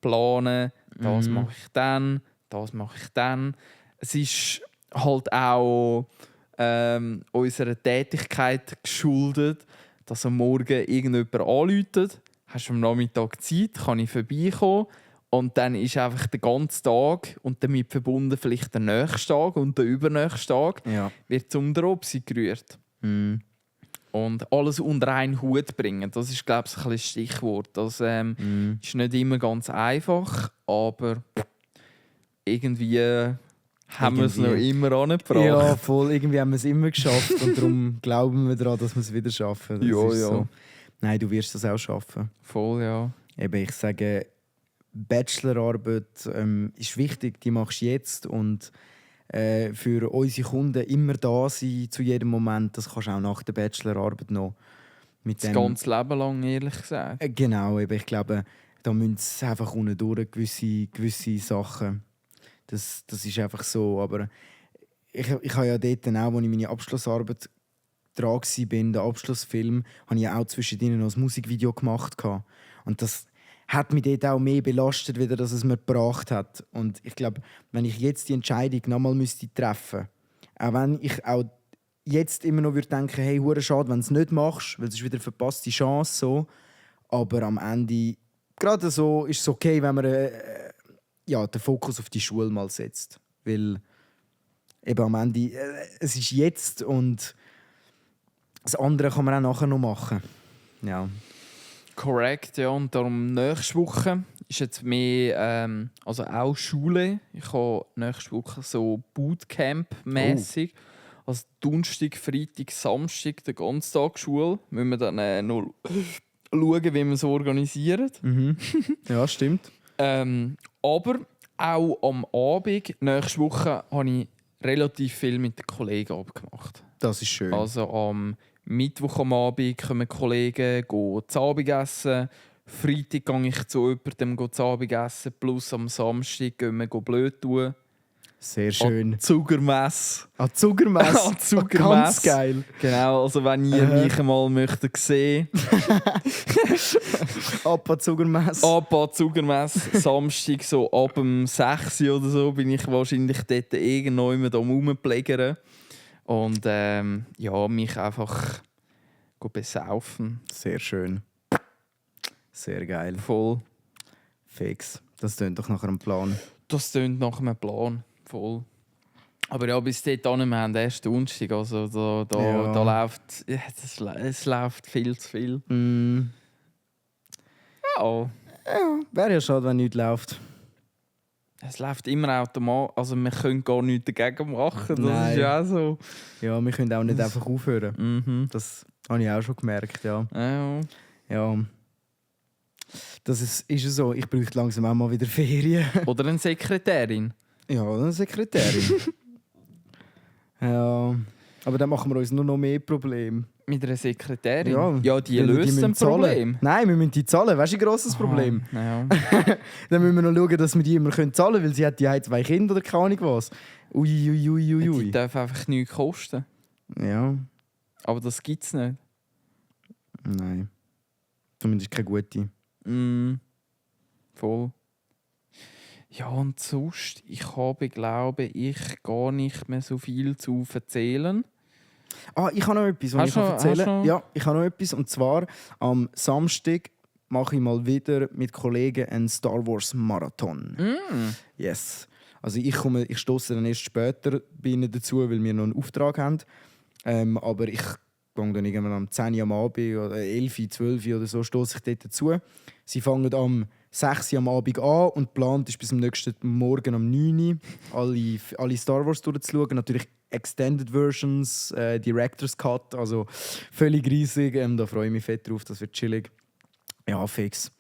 [SPEAKER 2] planen. Das mache ich dann, das mache ich dann. Es ist halt auch unserer Tätigkeit geschuldet, dass am Morgen irgendjemand anruft. Hast du am Nachmittag Zeit, kann ich vorbeikommen. Und dann ist einfach der ganze Tag und damit verbunden vielleicht der nächste Tag und der übernächste Tag wird zum Dropsy gerührt. Und alles unter einen Hut bringen, das ist, glaube ich, ein bisschen Stichwort. Das ist nicht immer ganz einfach, aber irgendwie haben wir es noch immer angebracht.
[SPEAKER 3] Ja, voll. Irgendwie haben wir es immer geschafft und darum glauben wir daran, dass wir es wieder schaffen. Das ist so. Nein, du wirst das auch schaffen.
[SPEAKER 2] Voll, ja.
[SPEAKER 3] Eben, ich sage, Bachelorarbeit ist wichtig, die machst du jetzt und für unsere Kunden immer da sein zu jedem Moment, das kannst du auch nach der Bachelorarbeit noch. Mit
[SPEAKER 2] das ganze Leben lang, ehrlich gesagt.
[SPEAKER 3] Genau, eben, ich glaube, da müssen es einfach unten durch gewisse Sachen. Das ist einfach so, aber ich habe ja dort auch, als ich meine Abschlussarbeit dran war, den Abschlussfilm, habe ich ja auch zwischendrin noch ein Musikvideo gemacht. Und das hat mich dort auch mehr belastet, wieder, dass es mir gebracht hat. Und ich glaube, wenn ich jetzt die Entscheidung nochmal treffen müsste, auch wenn ich auch jetzt immer noch würde denken, hey, hure schade, wenn du es nicht machst, weil es ist wieder eine verpasste Chance. So. Aber am Ende, gerade so, ist es okay, wenn man den Fokus auf die Schule mal setzt. Weil eben am Ende, es ist jetzt und das andere kann man auch nachher noch machen. Ja.
[SPEAKER 2] Korrekt, ja. Und darum nächste Woche ist jetzt mehr, also auch Schule. Ich habe nächste Woche so Bootcamp-mässig. Also Donnerstag, Freitag, Samstag, den ganzen Tag Schule. Müssen wir dann noch schauen, wie wir es organisieren.
[SPEAKER 3] Ja, stimmt.
[SPEAKER 2] Aber auch am Abend, nächste Woche, habe ich relativ viel mit den Kollegen abgemacht.
[SPEAKER 3] Das ist schön.
[SPEAKER 2] Also am Mittwoch am Abend kommen Kollegen zu Abend essen. Freitag gehe ich zu jemandem zu Abend essen. Plus am Samstag gehen wir blöd tun.
[SPEAKER 3] Sehr schön.
[SPEAKER 2] Zuckermesse.
[SPEAKER 3] Zuckermesse. Ganz geil.
[SPEAKER 2] Genau, also wenn ihr mich einmal möchtet sehen.
[SPEAKER 3] Appa Zuckermesse.
[SPEAKER 2] Appa Zuckermesse. Samstag so ab dem 6 Uhr oder so bin ich wahrscheinlich dort irgendwo am rumplägern. Und mich einfach besaufen.
[SPEAKER 3] Sehr schön. Sehr geil.
[SPEAKER 2] Voll.
[SPEAKER 3] Fix. Das klingt doch nach einem Plan.
[SPEAKER 2] Das klingt nach einem Plan. Voll. Aber ja, bis dahin, wir haben erst Donnerstag. Also da läuft... Es läuft viel zu viel. Ja.
[SPEAKER 3] Wäre ja schade, wenn nichts läuft.
[SPEAKER 2] Es läuft immer automatisch. Also wir können gar nichts dagegen machen. Das
[SPEAKER 3] Nein.
[SPEAKER 2] ist ja auch so.
[SPEAKER 3] Ja, wir können auch nicht einfach aufhören. Das habe ich auch schon gemerkt, ja. Ja. Das ist so. Ich bräuchte langsam auch mal wieder Ferien.
[SPEAKER 2] Oder eine Sekretärin.
[SPEAKER 3] Ja, eine Sekretärin. Ja. Aber dann machen wir uns nur noch mehr Probleme.
[SPEAKER 2] Mit einer Sekretärin? Ja, die
[SPEAKER 3] Wenn
[SPEAKER 2] löst ein Problem.
[SPEAKER 3] Zahlen. Nein, wir müssen die zahlen. Weißt du, ein grosses Problem?
[SPEAKER 2] Ja.
[SPEAKER 3] Dann müssen wir noch schauen, dass wir die immer zahlen können, weil sie hat die 2 Kinder oder keine Ahnung was. Ui.
[SPEAKER 2] Die dürfen einfach nichts kosten.
[SPEAKER 3] Ja.
[SPEAKER 2] Aber das gibt es nicht.
[SPEAKER 3] Nein. Zumindest keine gute.
[SPEAKER 2] Voll. Ja, und sonst, ich habe, glaube ich, gar nicht mehr so viel zu erzählen.
[SPEAKER 3] Ich habe noch etwas, was ich erzählen kann. Ja, ich habe noch etwas. Und zwar am Samstag mache ich mal wieder mit Kollegen einen Star Wars Marathon. Yes. Also ich stoße dann erst später bei ihnen dazu, weil wir noch einen Auftrag haben. Aber ich gehe dann irgendwann am 10 Uhr am Abend oder 11, 12 oder so stoße ich dort dazu. Sie fangen am 6 Uhr am Abend an und geplant ist bis am nächsten Morgen um 9 Uhr alle Star Wars durchzuschauen. Natürlich Extended Versions, Director's Cut, also völlig riesig. Da freue ich mich fett drauf, das wird chillig. Ja, fix.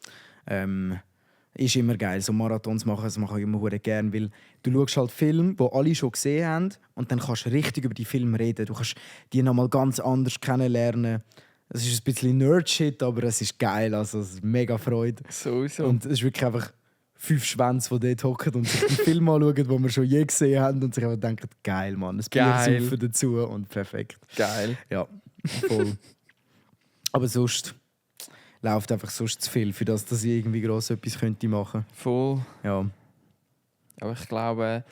[SPEAKER 3] Ist immer geil, so Marathons machen, das mache ich immer gerne, weil du schaust halt Filme, die alle schon gesehen haben und dann kannst du richtig über die Filme reden. Du kannst die nochmal ganz anders kennenlernen. Es ist ein bisschen Nerd-Shit, aber es ist geil, also es ist mega Freude.
[SPEAKER 2] Sowieso.
[SPEAKER 3] Und es ist wirklich einfach 5 Schwänze, die dort hocken und sich die Filme anschauen, die wir schon je gesehen haben und sich einfach denken, geil, Mann, ein
[SPEAKER 2] Geil.
[SPEAKER 3] Bier dazu und perfekt.
[SPEAKER 2] Geil.
[SPEAKER 3] Ja, voll. Aber sonst läuft einfach sonst zu viel, für das, dass ich irgendwie gross etwas könnte machen.
[SPEAKER 2] Voll.
[SPEAKER 3] Ja.
[SPEAKER 2] Aber ich glaube,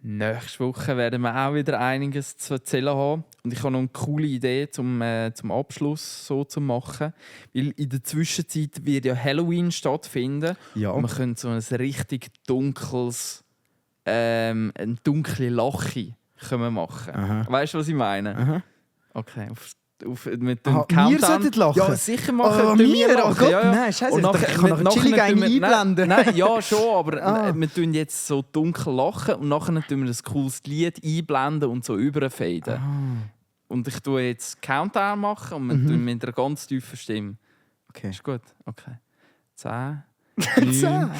[SPEAKER 2] nächste Woche werden wir auch wieder einiges zu erzählen haben. Und ich habe noch eine coole Idee zum Abschluss so zu machen. Weil in der Zwischenzeit wird ja Halloween stattfinden.
[SPEAKER 3] Ja.
[SPEAKER 2] Und wir können so ein richtig dunkles, eine dunkle Lache können wir machen.
[SPEAKER 3] Aha.
[SPEAKER 2] Weißt du, was ich meine?
[SPEAKER 3] Aha.
[SPEAKER 2] Okay, mit dem
[SPEAKER 3] Wir
[SPEAKER 2] Countdown.
[SPEAKER 3] sollten lachen?
[SPEAKER 2] Ja, sicher machen.
[SPEAKER 3] Oh,
[SPEAKER 2] tun
[SPEAKER 3] wir? Oh
[SPEAKER 2] machen.
[SPEAKER 3] Gott,
[SPEAKER 2] ja, ja.
[SPEAKER 3] nein, scheiße.
[SPEAKER 2] Und
[SPEAKER 3] Ich dachte, ich kann nachher chillig einen
[SPEAKER 2] tun wir-
[SPEAKER 3] einblenden.
[SPEAKER 2] Nein, ja, schon, aber wir tun jetzt so dunkel lachen und nachher tun wir ein cooles Lied einblenden und so überfaden. Und ich tue jetzt Countdown machen und wir tun mit einer ganz tiefen Stimme.
[SPEAKER 3] Okay.
[SPEAKER 2] Ist gut? Okay. 10,
[SPEAKER 3] 10. 10,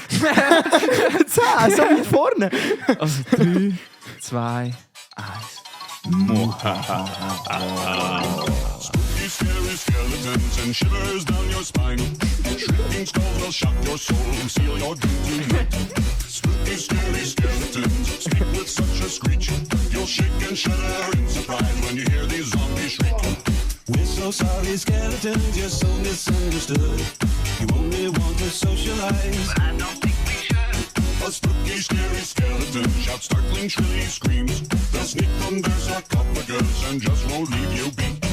[SPEAKER 3] so weit vorne.
[SPEAKER 2] Also 3, 2, 1.
[SPEAKER 5] Spooky, scary skeletons and shivers down your spine. Shrieking skulls will shock your soul and seal your dreams tonight. Spooky, scary skeletons speak with such a screech. You'll shake and shudder in surprise when you hear these zombies shriek. We're so sorry, skeletons, you're so misunderstood. You only want to socialize, but I don't think we should. A spooky, scary skeleton shouts startling, shrilly screams. They'll sneak under sarcophagus and just won't leave you be.